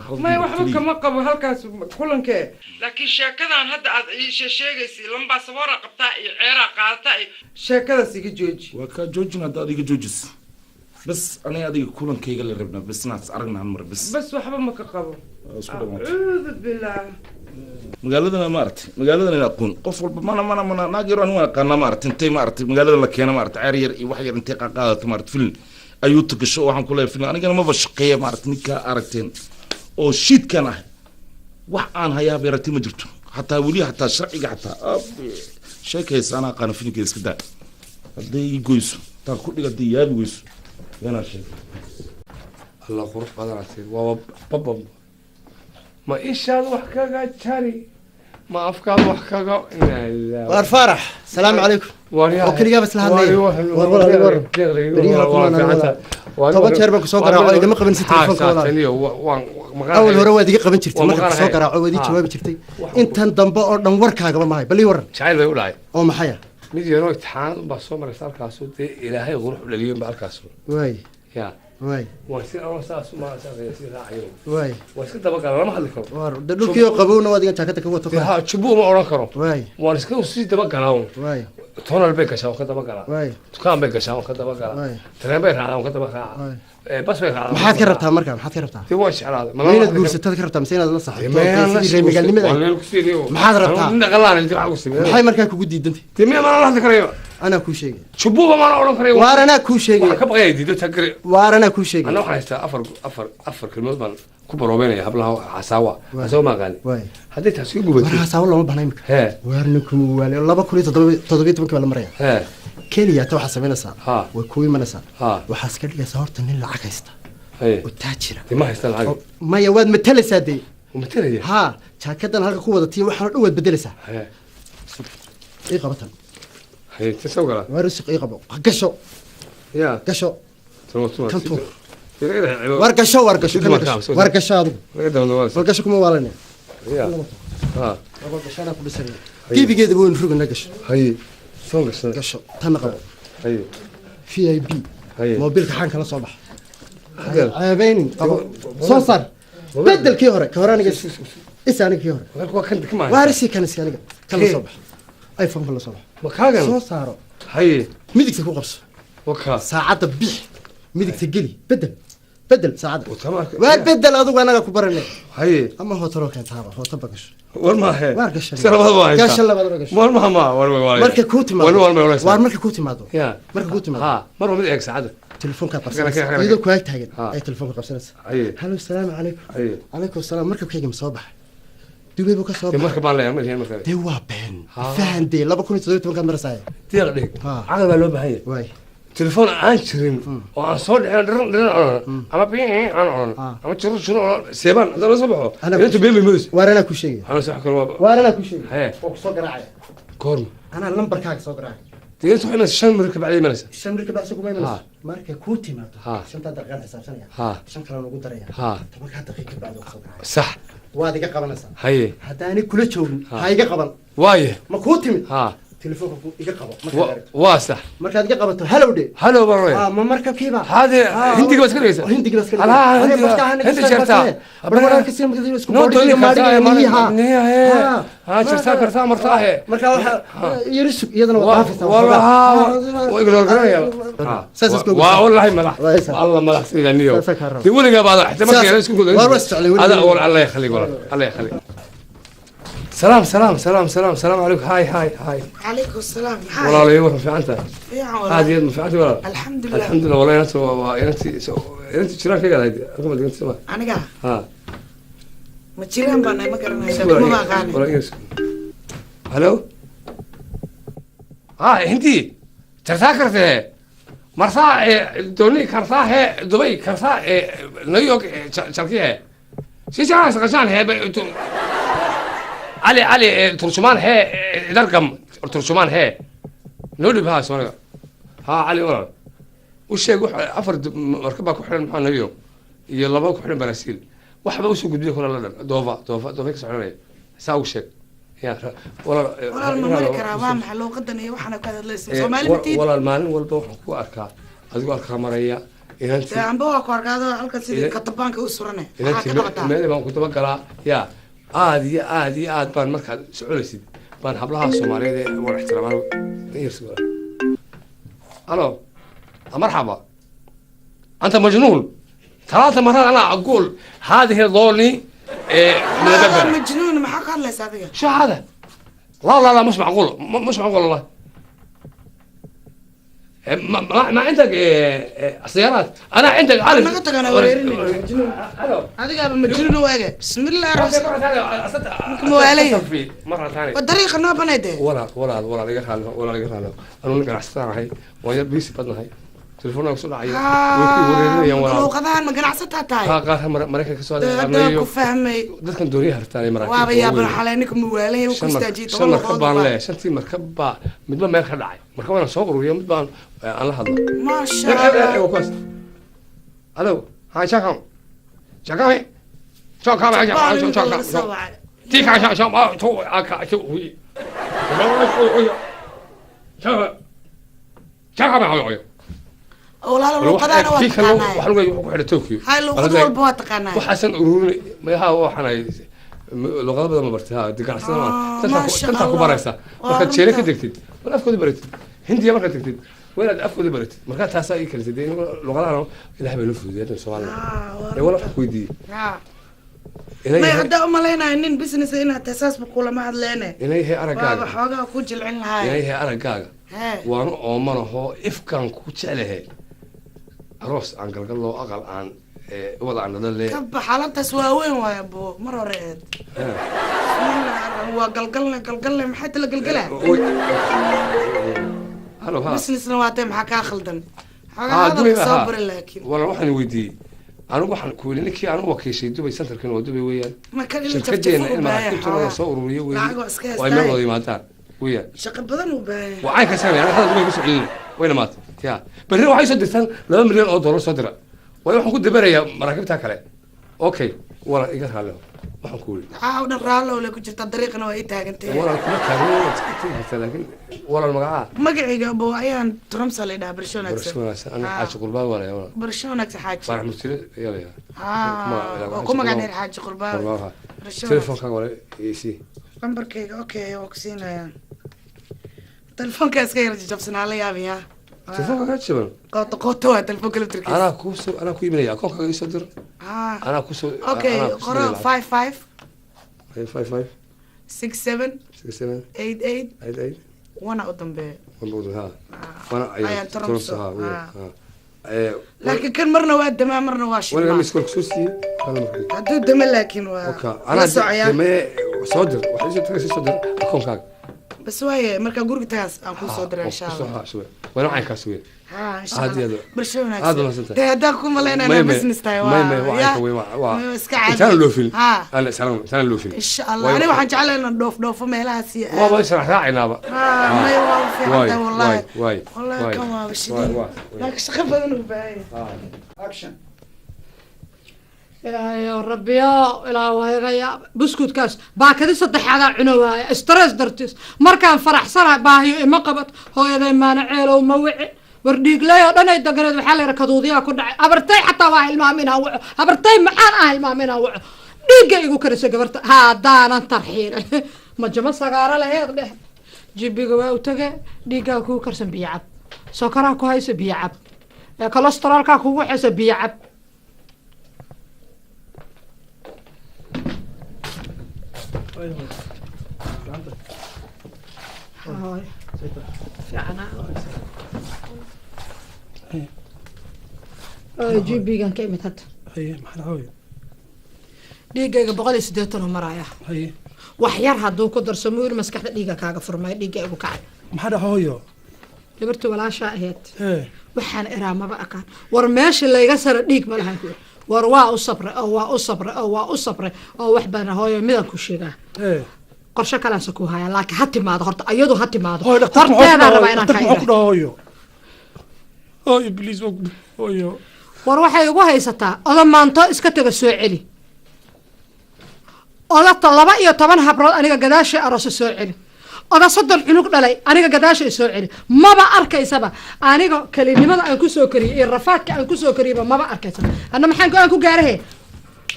Hal may mar waxba keliya. Kama qabo halkaas kulankee, laakiin sheekadan hadda aad ii sheegaysa, lambaasaboora qabtaa iyo ceeraa qaadataa iyo sheekadaas iga jooji. Waa kaa joojin hadda adiga joojis bas. Aniga adiga kulankayga la rabnaa bas, inaad is aragna hal mar bas. Bas, waxba ma ka qabo. Waa isku dhamaatay. Acuudu billaah. Magaaladana maaragtay, magaaladan ina aqoon qof walba mana naag yar anigu waan aqaanaa maaragtay, intay maaragtay magaalada la keena maaragtay, ceer yar iyo wax yar intay qaadato maaragtay, filin ayuu tagasho. Waxaan ku leeyahay filin anigana maba shaqeeya maaragtay. Ninkaa aragteen oo shiidkan ah, wax aan hayaa beerati ma jirto, xataa weli xataa sharciga xataa Abbe, sheekaysa anaa aqaana filinkeeda. Iska daa hadday ii goyso taan ku dhig, hadday yaabi goyso beenaa sheegay. Allah, qurux badanaatay, waaba babam. Ma ishaad wax kaga jari, ma afkaad wax kaga? Waar Faarax, salaamu calaykum. Oo keligaa bas la hadlaya. War walaal, war. Beryaha kumaan aan walaal. 10 jeer baan kusoo garaaco, igama qaban si telefoonka walaal. Awal hore waad iga qaban jirtay marka kusoo garaaco, waad ii jawaabi jirtay. Intan dambe oo dhan warkaagaba mahay. Bal ii waran. Jacayl bay u dhacay. Oo maxaya? Mid yaroo imtixaanad unbaa soo maraysa halkaasu, dee ilaahay qurux u dhaliyey unbaa halkaasu. Waay. Ya. Waay. Waan si anoo saas u maasii raacayo. Waay. Waan iska dabagala, lama hadli karo. War de dhulkii oo qabowna waad igan jaakada ka wato. Dee ha jubbu uma odhan karo. Waay. Waan iska sii dabagalaa un. Waay. Tonal bay gashaa, waan ka dabagalaa. Waay. Dukaan bay gashaa, waan ka dabagalaa. Waay. Tareen bay raacdaa, waan ka daba raacaa. Waay. Bas bay raacdaa. Maxaad ka rabtaa marka? Maxaad ka rabtaa? Dee waan jeclaaday. Ma inaad guursataad ka rabtaa mise inaad la saaxiibto? Sidii reer magaalnimada maxaad rabtaa? Maxay markaa kugu diidantay? Dee miya maana la hadli karayo? Anaa kuu sheegay. Jubbuba maana odhan karayo. Waar anaa kuu sheegay. Waxaan ka baqaya diido tagre. Waar anaa kuu sheegay. Anna waxaan haystaa afar kelmood baan ku baroobeynaya hablaha xasaawa. Xasaawa ma aqaani. Waay. Hadday taasi ka gubato. War hasaawo looma baahna imika. Hee. Waar ninkuma waale, 2017-kii baa la maraya. Hee. Keliya ta waxaad samaynaysaa, Ha. way kuu imanaysaa, Ha. waxaad iska dhigaysaa horta nin lacag haysta Haye. oo taajira. Dee ma haysta lacag. Maya, waad matalaysaa dee. Matalaya? Ha, jaakadan halka ku wadatiyo waxaan oo dhan waad bedelaysaa. Haye. Ii qabatan. Haye, ta soo gala. Waar usiq ii qabo, gasho. Ya. Gasho. Kan Kan tuur. Waar gasho, waar gasho, kana gasho. Waar gasho adigu. War gasho, kuma waalanaya. Ya. Ha. War gasho, anaa ku dhisanaya. Gebigeedaba waynu roganaa, gasho. Haye. Soo gasho. Gasho, tanna qabo. Haye. VIP. Haye. Moobilka xaan kala soo baxa. Hadeer. Ceebeynin, qabo. Soo saar. Bedel kii hore, ka hore aniga is aniga kii hore. Waa kan kama. Waar isi kan isi aniga. Kan la soo baxa. iPhone kan la soo baxa. Makaagan? Soo saaro. Haye. Midigta ku qabso. Waka. Saacadda bix, midigta geli, bedel bedel saacadda. Waar bedel adigu, anaga ku baranay. Haye. Ama hootaro keentaaba, hoota ba gasho. War maahe. Waar gashan. Se labada waa haysaa. Gashan, labadaba gasho. War maha ma war war. Marka kuu timaado. War war war. Waar marka kuu timaado. Ya. Marka kuu timaado. Ha, mar waa mid eeg saacadda. Telefoonkaad Xagana, qabsanaysa. xagana. Iyadoo ku ag taagan Ha. ay telefoonka qabsanaysa. Haye. Halo, salaamu calaykum. Haye. Calaykum salaam. Markabkayga ma soo baxay? Dubay buu ka soo Dee baxay. marka baan leeyahay, ma lihin marka. Dee waa been. Ha. Fahan dee 2017-kaad marasaaye. Deeq dhig. Caqli baa loo baahan yahay. Waay. Telefoon aan jirin oo aan soo dhicin dhiran dhiran oran ama biin aan oran ama jiro jiro oran seebaan haddana la soo baxo. Inta been bay moodaysa. Waar anaa ku sheegaya. Waxaan soo kale waa. Waar anaa ku sheegaya. Haye. Waa ku soo garaacaya. Goorma? Anaa lambarkaaga soo garaacaya. Dee inta waxay imanaysaa 5 mir ka bacdi imanaysaa. 5 mir ka bacdi kuma imanayso. Markay kuu timaado. Ha. Shantaa daqiiqaan xisaabsanaya. Ha. Shan kalena ugu daraya. Ha. 10-kaa daqiiq ka bacdi waa ku soo garaacaya. Sax. Waad iga qabanaysaa. Haye. Haddaanay kula joogin, Ha. ha iga qaban. Waaye. Ma kuu timid? Ha. Telefoonka ku iga qabo markaad aragto. Waa sax. Markaad iga qabato, halow dhe. Halow baan leeyahay. Ma markabkiiba? Hade, hindiga baad iska dhigaysaa. Hindiga baad iska Alaa, dhigaysaa. hindiga- hindi jartaa. Isku No, boodhiga doni maadhiga kartaa, niyaha. niyaha, hee. Ha. Ha, jartaa kartaa, martaa, hee. Marka waxa yari sug, iyadana waa dhaafaysaa. Wallah, waa ignore garanaya. Saas isku Waa wallahi madax. Allah madax sida niyo. Saas ka rabo. Dee weligaa baad xitaa markii Saas- isku godan. Waar waa isjeclay weligaa. Ada wal Allah yakhliq walaal. Allah yakhliq. Salaam salaam salaam salaam salaam calaykum. Hi hi hi. Calaykum salaam. Walaalahay wax fiican tahay. Fiican walaal. Aad iyo aad ma fiican tahay walaal. Alxamdulillah. Alxamdulillah walaal, inanta waa inanti jiraankayga lahayd. Halkan baad dhigantay soo ma? Aniga? Ha. Ma jiraan baan nahay, ma garanayo, kuma aqaani. Halo. Ah, hindi. Jartaa kartee. Marsaa dooni kartaa he Dubai kartaa New York jalki he. Si jaraa saqashaan he Ali Ali turjumaan he dargam turjumaan he. Noo dhib ha Soomaaliga. Ha Ali walaal. U sheeg wax afar markab baa ku xiran maxaa New York iyo laba ku xiran Brazil. Waxba usoo gudbiya kula la dhan. Doova Doova Doova ka soconaya. Saa u sheeg. Ya walaal. Walaal, ma mari karaa? Waa maxay luuqadan iyo waxaana ku hadlaysa? Soomaali ma tiid? Walaal, maalin walba waxaan ku arkaa adigoo arkaa maraya inantii. Dee amba waa ku arkaado halkan sidii katabaanka u surane. Maxaa Inantii ka qabataa? Meel baan ku dabagalaa ya aad iyo aad iyo aad baan markaad soconaysid baan hablaha Soomaaliyeed ee waan ixtiraamaan. Alo, marxaba, anta majnuun ثلاث مرات انا اقول هذه ضوني إيه من Waa الببرة. majnuun, maxaa ka hadlaysa adiga? شو هذا؟ لا لا لا، مش معقول، مش معقول والله. إيه، ما عندك إيه، إيه، سيارات انا عندك عارف. Naga tagaan wareerinayna majnuun. Adigaaba majnuun u ege. Bismillaah ninka mawaalaya. مره ثانيه. Waa dariiqa noo banay dee. walaal walaal walaal iga raali, walaal iga raali, anuu nin ganacsataan ahay, waan yar biisi badnahay, telefoonaa kusoo dhacaya, way ku wareerinayaan walaal. Luuqadahan ma ganacsataa tahay? Haa, qaar Maraykanka ka soo Dee hadda ku fahmay. Dadkan dooniyaha hartaan ee maraakiibta Waaba yaaban waaweyn. xalay ninka mawaalaya uu ku Shan istaajiyay shan 10 markab luuqadood baan baa. leeyahay, shantii markab baa midba meel ka dhacay, marka waan soo ururiyo mid baan aan la hadlo. Maasha Eh, eh, eh, Allah. waa kuwaas. Alo, ha, shakam shakame shakame. Jabaan ninka laga soo shakam wacay. tika shakam ah to aka to wi shakame hayo. Walaalo, luuqadaana waa taqaanaa. Wax lagu ku xidhay Tokyo. Hay, luuqad walba waa taqaanaa. Waxaasan ururin mayaha, waxaan ay luqado badan ma bartay, ha ganacsada ma Maasha tantaa ku Allah. baraysaa Waa markaad Jeena ka runta. degtid wal afkooda baratid, Hindiya markaad degtid waa inaad afkooda baratid, markaa taasaa ii kalisay dee luqadahan Ilaah bay noo fududeeyay hadda Soomaaliya ee wala wax ku weydiiyey. Inay May yahay haddaa umalaynayo nin business inaad tahay, saasba kulama hadleene. Inay yahay araggaaga. Waaba xoogaa ku jilcin lahaay. Inay yahay araggaaga. Hee. Waanu oomanahoo ifkaan ku jeclahay aroos aan galgallo aqal aan wada aan dhalo Ka bax xaaladtaas, waaweyn waaya buu mar hore eed. Bismillah, waa galgalne galgalne, maxay tala galgalaa? Halo, ha. Businessna waa tahay, maxaa kaa khaldan? Xoogaa Ah, hadalka Dubai soo ha. bari laakiin. Walaal, waxaan weydiiyey anigu, waxaan ku weli ninkii anigu wakiishay Dubai centerkan waa Dubai weeyaan. Marka in la Shirkadeena jafjafo in u baahan maraakiibta yahay. la soo ururiyo weeye. Lacag waa iska oo ay meel haystaa. wada yimaadaan weeyaan. Shaqo badan u baahan yahay. Waa caynka sameeya aniga hadda Dubai kusoo celinay wayna maata ya berrina waxay soo dirtaan $2 milyan soo dira, waayo waxaan ku dabarayaa maraakiibta kale. Okay walaal, iga raalliho, waxaan ku weli. Waxaa oo dhan raallow le ku jirta, dariiqana waa ii taagantay. Walaal, kuma taagin, waad iska tegi kartaa, laakiin walaal magacaa? Magacayga abo ayaan Trumsa la idhaha, barasho Barasho wanaagsan. Wanaagsan, aniga Xaaji Qurbaan waa layaa walaal. Barasho wanaagsan, xaaji. Faarax Murtile ayaa layaa. Ah, oo ku magac dheer Xaaji Qurbaan. Barasho wanaagsan. Telefonkaaga walaal isii. Lambarkayga, okay, waa ku siinayaa. Telefoonka iska yara jajabsanaa, la yaabayaa. Telefoonka kaa jaban? Qooto qooto waa telefoonka laftirkiisa. Anaa kuusoo, anaa ku iibinaya, akoonkaaga ii soo dir. Ah. Anaa kusoo. Okay, qoro: 55 55. 67. 67. 88. 88. Wana u dambeeya. Ha, wana. Ayaan Tromso, ha. ah. Ha. Laakiin kan marna waa damaa, marna waa waniga shidmaa. Miss call kusoo siiyey kana marka. Hadduu dama laakiin waa oka la anaa socoyaa. Deme soo dir, waxay soo tagay, soo dir akoonkaaga. Bas waaye, markaa guriga tagaas aan kuu soo diraa, insha Allah. Wana caynkaas wey. Ha, insha Aad iyo Allah. aad. Bulsho Aad wanaagsan. wanaagsan. Dee haddaan ku malaynaa inaa business tahay, waa may may waa ya. caynka wey, waa May, iska caadi. Intaan loofin. Ha. Aan intaan loofin. Insha Allah, aniga waxaan jeclahay inaan dhoof dhoofo meelahaas iyo Waaba israac raacaynaaba. Ha, may, waa u fiican tahay wallahi. Waay. Wallahi kan waaba shidin, laakiin shaqo badan u baahan yahay. Action. Ilaahayow, rabbiyo, ilaa waa iga yaab. Buskudkaas baakadi saddexaadaa cuno waaya, stress dartiis. Markaan faraxsanahay baahiyo ima qabat. Hooyaday maana ceelow ma wici, war dhiigley oo dhan ay deganeed. Waxaa la yidhi kaduudiyaa ku dhacay. Habartay xataa waa hilmaam inaan waco. Habartay maxaan ah hilmaam inaan waco? Dhiigga igu karisa gabarta haddaanan tarxiilin majamo sagaaro laheed dheh. Jibiga waa u tage, dhiiggaa kuu karsan, biyo cab. Sokoraa ku haysa, biyo cab. Kolestaroolkaa kugu xaysa, biyo cab. Hooyo. Fiicnaa. GP-gan ka imid hadda. Haye, maxaa hooyo? Dhiiggayga 180 oo maraya. Haye. Wax yar hadduu ku darsamo wiil, maskaxda dhiigga kaaga furmaya, dhiigga igu kacay. Maxaa dhaca, hooyo? Gabartii walaashaa ahayd. Ee. Waxaan iraa maba aqaan. War meesha layga sara dhiig ma lahan ku. War waa u sabray oo waa u sabray oo waa u sabray oo wax badan. Hooyo, midaan ku sheegaa. Ee. Qorshe kaleanse ku haya, laakiin ha timaado horta, iyadu ha timaado. Hooyo, dhakhtarku muxuu ku Horteedaan dhahaa? rabaa inaan Dhakhtarku ka muxuu ku ira. dhahaa, hooyo? Hooyo, please, waa ku hooyo. War waxay igu haysataa oda maanto iska taga, soo celi. Odata 12 habrood aniga gadaashay aroosa, soo celi. Oda 30 cunug dhalay aniga gadaashay, soo celi. Maba arkaysaba aniga kelinimada aan kusoo kariyey iyo rafaadka aan kusoo kariyeyba, maba arkaysa. Hadna maxaan go-aan ku gaarahe?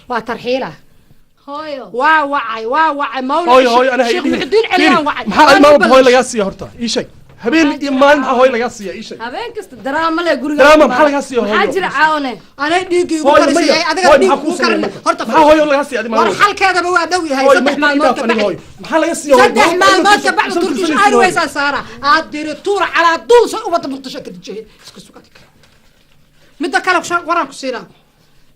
Waa tarxiila. Hooyo. Waa wacay, waa wacay mawla. Hooyo, hooyo, aniga Sheekh Muxudiin Celiyaan wacay. Maxaa Waan maalin u walba hooyo lagaa siiya horta? Ii sheeg, habeen iyo maalin maxaa hooyo lagaa siiya? Ii sheeg. Habeen kasta daraama le guriga. Daraama maxaa lagaa siiya, hooyo? Maxaa jira caawne? Anay dhiiggii ugu Hooyo, karisay. maya. Adiga Hooyo, dhiig maxaa kuu ugu karin sameeyay marka? horta. Maxaa hooyo lagaa siiya adi maalin War walba? xalkeedaba waa dhow yahay. Hooyo, 3 marka maalmood idhaaf ka aniga, bacdi. hooyo. Maxaa laga siiya, hooyo? 3 maalmood ka bacdi Shan Turkish sano. Airways aan saara aad diri tuura calaa duul say ummadda Muqdisho ka dejiyeen iska sugadi. Midda kale, waraan ku siinaa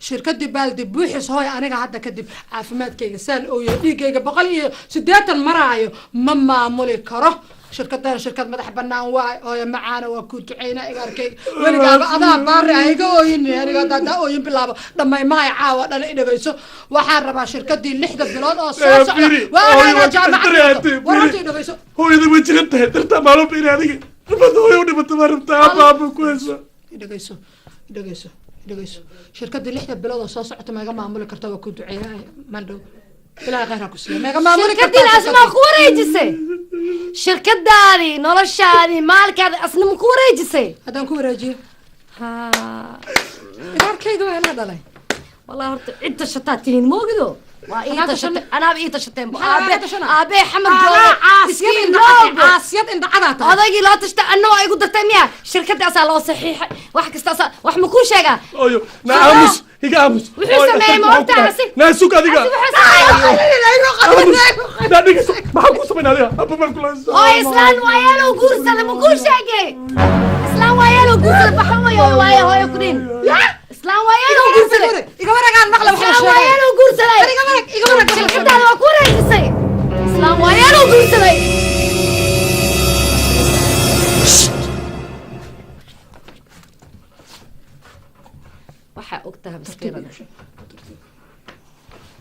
shirkadii baaldi buuxis. Hooy, aniga hadda kadib caafimaadkayga saan ooyo, dhiiggayga 180 maraayo, ma maamuli karo shirkadan. Shirkad madax banaan waay. Hooyo macaana, waa kuu ducaynaa. Iga arkay weligaaba adaa baari ah, iga ooyin. Aniga hadda haddaa ooyin bilaabo dhamay mahay caawa dhan. I dhegayso, waxaan rabaa shirkadii 6da bilood oo soo socda waa ogaa jaamacad. War horta i dhegayso. Hooyada way jiran tahay dartaa maalin ba inay adiga dhibata, hooyo u dhibata baa rabtaa, aabba aabba ku haysa. Dhegayso, dhegayso, dhegayso. Shirkadii 6da bilood oo soo socota ma iga maamuli karta? Waa ku duceeyaa mandhow, Ilaahay khayr ha ku siiyo. Ma iga maamuli kartaa? Shirkadiin asmaa ku wareejisay, shirkadaadii, noloshaadii, maalkaadii asna ma ku wareejisay? Haddaan ku wareejiyo? Ha. Igaarkayga waa la dhalay. Wallahi horta cid tashataa tihiin moogido, waa ii Anaa tashatay, anaaba ii tashateen. Maxaa aabe laga tashanaa? Aabe xamar Anaa joogo. caasiyad Miskiin indhacaday, caasiyad indhacadaa tahay. Odaygii loo tashtay anna waa igu dartay miya? Shirkadda asaa loo saxiixay, wax kasta asaa. Wax ma kuu sheegaa? Hooyo, na aamus, iga aamus. Wuxuu Hooyo, sameeyey ma dhakhtarku muxuu ku ogtahay dhahay? asi? Naa sug adiga. Asi wuxuu sameeyey. Aamus, naa dhegayso, maxaa kuu samayn adiga? Aabba baan kula haysaa. Oo islaan waayeeloo guursada ma kuu sheegay? Islaan waayeeloo guursada baxa wayo waaye hooyo ku dhin. Islaan waayeeloo guursaday. Iga wareegaan maqla waxa la Islaan sheegay. waayeeloo guursaday. Iga wareeg, iga wareeg waxa la sheegay. Shirkadaada waa ku wareejisay. Islaan waayeeloo guursaday. Waxaa ogtahay maskiinada.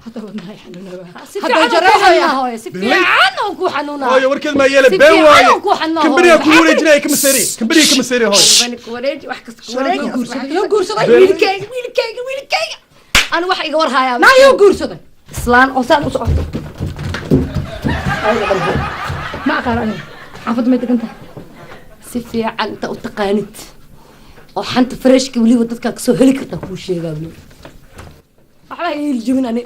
Hadda wadnahay xanuunaa. Si Hadda fiican oo ku jareexaya. xanuunaa hooyo, si fiican oo ku xanuunaa. Hooyo, warkeed maa yeele, Si been fiican waaye. oo ku xanuunaa hooyo. Kambaniga kugu wareejinaya kama seeri, kambaniga kama seeri, hooyo. Kambani ku wareeji, wax kasta ku wareeji. Yoo guursaday, yoo guursaday. Wiilkayga, wiilkayga, wiilkayga. Ani wax iga war hayaa. Naa yoo guursaday. Islaan oo saan u socoto. Ma aqaan aniga. Xaafadda may degan tahay. Si fiican inta u taqaanid oo xanta freshka weliba dadkaa kasoo heli kartaa kuu sheegaa weliba. Waxba ha iil jebin ani.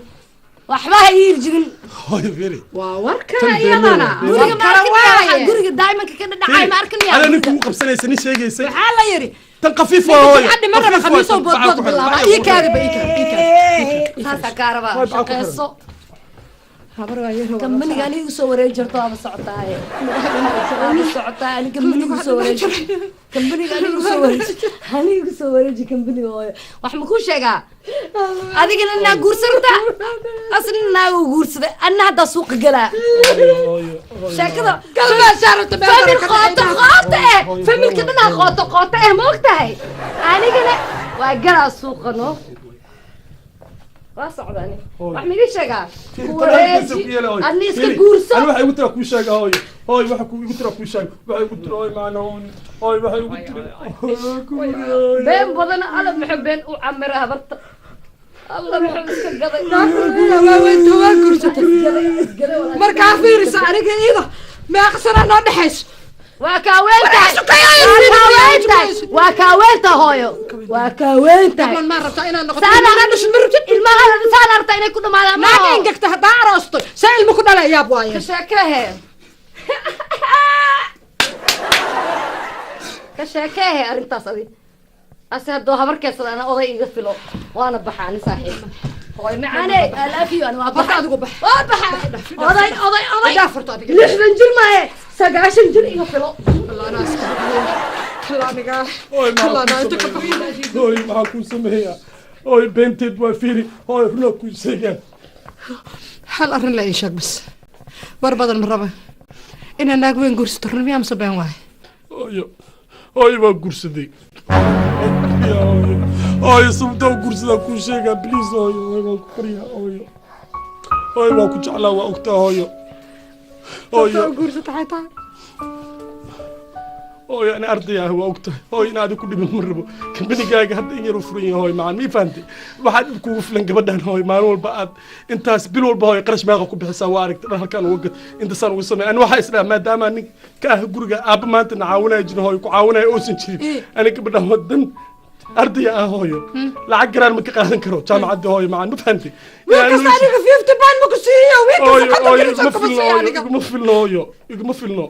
Waxba ha ii iljibin. Hooyo, fiiri. Waa warka Tan beenlow iyadana. waa. Guriga ma War kale arkin miyaa? waaye. Guriga diamondka ka dhadhacay ma arkin miyaa? Ada ninka ugu qabsanaysa nin sheegaysay. Waxaa la yidhi tan khafiif waa, hooyo. Cadhi ma raba Khafiif waa, khamiisoo tan bacaa boodbood ku xiran, bilaaba. bacaa ku Ii kaadi ba, ii kaadi, ii kaadi. Saasaa kaa rabaa. Hooyo, bacaa ku xiran. Shaqeyso. Habar waa yar. Kambaniga aniga igu soo wareeji jirto, waaba socotaaye, waaba socotaa. Ani kambaniga igu soo wareeji, kambaniga aniga igu soo wareeji, aniga igu soo wareeji kambaniga. Hooyo, wax ma kuu sheegaa? Adigana inaa guursarta, asna naaga u guursaday, anna haddaa suuqa galaa sheekada. Galmaa saarata meel famil kale ka qooto dhacay. Qooto eh, familka dhanaa qooto qooto eh, ma og tahay? Anigana waa galaa suuqa, no waa socdani. Wax ma idin sheegaa? Ku wareeji, adna iska guurso. Ani waxay igu tira kuu sheega, hooyo. Hooyo, waxa ku igu tira kuu sheeg. Waxay igu tira, hooyo macna, hooyo, waxay igu tira. Been badan. Alla muxuu been u camira habarta! Alla muxuu iska gaday! Waa guursatay. Markaa fiirisa aniga iyada meeqa sana noo dhexayso? Waa kaaweentahay, waa kaaweentahay, waa kaaweenta, hooyo, waa kaaweentahay. Ma rabtaa inaad noqoto? Saan Ilmaha dhashin ma rabtid? Ilmaha saan rabtaa inay ku dhamaadaan. Naag engegta haddaa aroosto, saa ilmo ku dhala, yaab waaye. Ka sheekehe, ka sheekehe arrintaas. Adi ase haddoo habarkeedsada, ana oday iga filo, waana baxa ani saaxiib. Hooyo macaane, I love you. Ani waa Horta baxa. Adigu bax. Waa baxa. Oday, oday, oday. Idhaaf horta adiga. 60 jir maahe, 90 jir iga filo. Hooyo, maxaa kuu sameeyaa? Hooyo, maxaa kuu sameeyaa? Hooyo, beenteed waa, fiiri. Hooyo, runaa kuu sheegaa. Hal arrin la ii sheeg bas, war badan ma raba. Inaa naag weyn guursato, run miyaa mise been waaye? Hooyo, hooyo, waa guursaday. Hooyo, hooyo, sababtaa u guursadaa kuu sheegaa, please, hooyo. Hooyo, waan ku baryaa, hooyo. Hooyo, waan ku jeclaa, waa ogtaa, hooyo. Sababtaa Hooyo. u guursata xay tahay? Hooyo, ani arday ah, waa ogtahay. Hooyo, in aadi ku dhimin ma rabo. Kambanigaaga hadda in yar u furan yahay, hooyo macaan, mii fahantay? Waxaa dhib kugu filan gabadhan, hooyo. Maalin walba aad intaas, bil walba, hooyo, qarash meeqa ku bixisaa? Waa aragtay dhan halkaan uga gad, intaasaan uga samey. Ani waxaa isdhaha, maadaama nin ka ah guriga aabba maanta na caawinaya jirin, hooyo, ku caawinaya uusan jirin, ani gabadhan wadan ardaya ah, hooyo, lacag garaan ma ka qaadan karo jaamacadda, hooyo macaan, ma fahantay? Wiil kasta aniga £50 ma ku siiyo? Wiil Hooyo, kasta 50 hooyo, kilos iguma kuma filno, siiyo hooyo. Aniga Iguma filno, hooyo, iguma filno.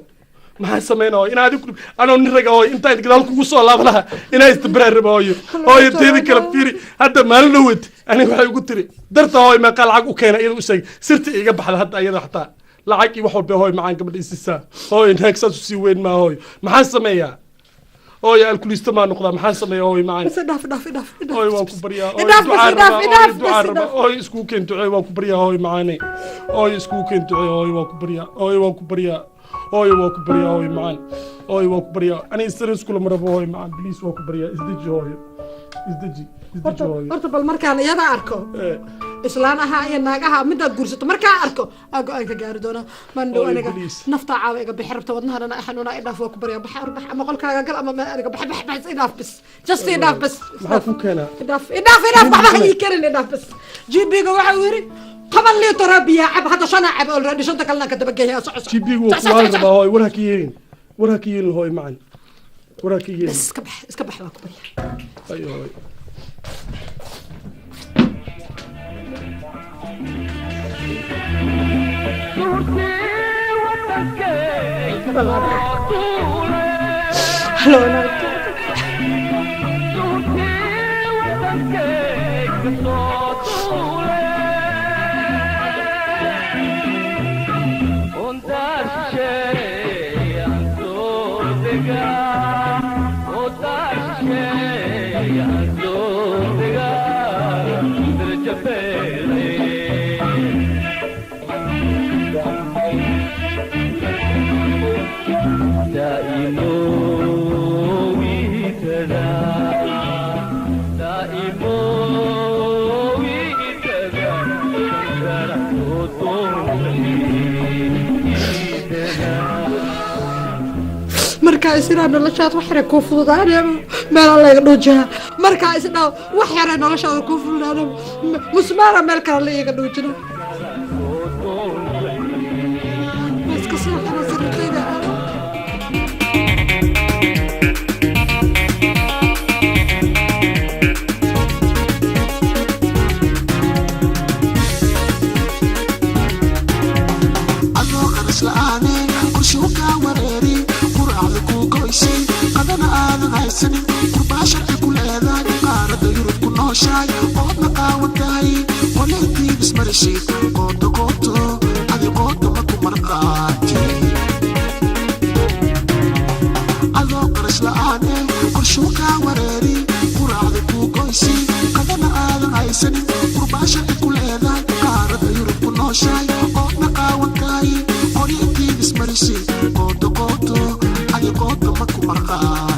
Maxaa sameynaa, hooyo? Inaa adigu anoo nin raga, hooyo, intaan gadaal kugu soo laaba lahaa inaa isdabaraan raba, hooyo. Hooyo, teeda kale, fiiri, hadda maalin dhowed aniga waxay igu tiri darta, hooyo, meeqaa lacag u keena? Iyada u sheeg sirta iiga baxda. Hadda iyada xataa lacag iyo wax walba, hooyo macaan, gabadha isisaa. Hooyo, naag saas usii weyn maa, hooyo. Maxaan sameeyaa, hooyo? Alkuliista maa noqdaa? Maxaan sameeyaa, hooyo macaan? Bas idhaaf, idhaaf, idhaaf, idhaaf. Hooyo, waan ku baryaa, hooyo. Idhaaf, bas, Ducaa idhaaf, rabaa, idhaaf, hooyo, ducaa bas, rabaa. idhaaf. Hooyo, iskugu keen ducee, waan ku baryaa, hooyo macaane. Hooyo, iskugu keen ducee. Hooyo, waan ku baryaa, hooyo, waan ku baryaa, hooyo, waan ku baryaa, hooyo macaan, hooyo, waan ku baryaa. Aniga stress kula ma rabo, hooyo macaan, please, waan ku baryaa. Isdeji, hooyo, isdeji, isdeji, hooyo. Horta bal markaan iyada arko, islaan ahaa iyo naag ahaa midaad guursato markaa arko, aa go-aan ka gaari doonaa mandhow. Hooyo, Aniga please. naftaa caawa iga bixi rabta, wadnaha dhana xanuuna. Idhaaf, waa ku baryaa. Bax, bax, ama qolkaaga gal ama meel. Aniga bax, bax, bax, idhaaf bas, just idhaaf bas. Maxaa ku keenaa? Idhaaf, idhaaf, idhaaf. Waxba ha ii karin, idhaaf bas. GP-ga waxa uu yidhi 10 liitar oo biyaa cab. Hadda shanaa cab already, shanta kalena ka dabageeya. Soco, soco. GP-gu waa kuwaan rabaa, hooyo. War ha ka yeelin, war ha ka yeelin, hooyo macaan, war ha ka yeelin. Bas, iska bax, iska bax, waa ku baryaa. Ayo, hooyo. Hello, naag. Markaa isdhaa noloshaad wax yare kuu fududaanaya, meelaa layga dhuujinaa. Markaa isdhaa wax yare noloshaada kuu fududaanaya, musmaara meel kale la iiga dhuujina. Ma iska seexana sariirtayda aado. Nooshahay oodna qaawan tahay, qolintiid ismarishid, qooto qooto adi qooto ma ku marqaati. Adoo qarash la'aane qorshuu kaa wareeri, quraacda kuu goysi, qadana aadan haysanin, qurbaashada ku leedahay qaarada Yurub ku nooshahay oodna qaawan tahay, qolintiid ismarishid, qooto qooto adi qooto ma ku marqaati.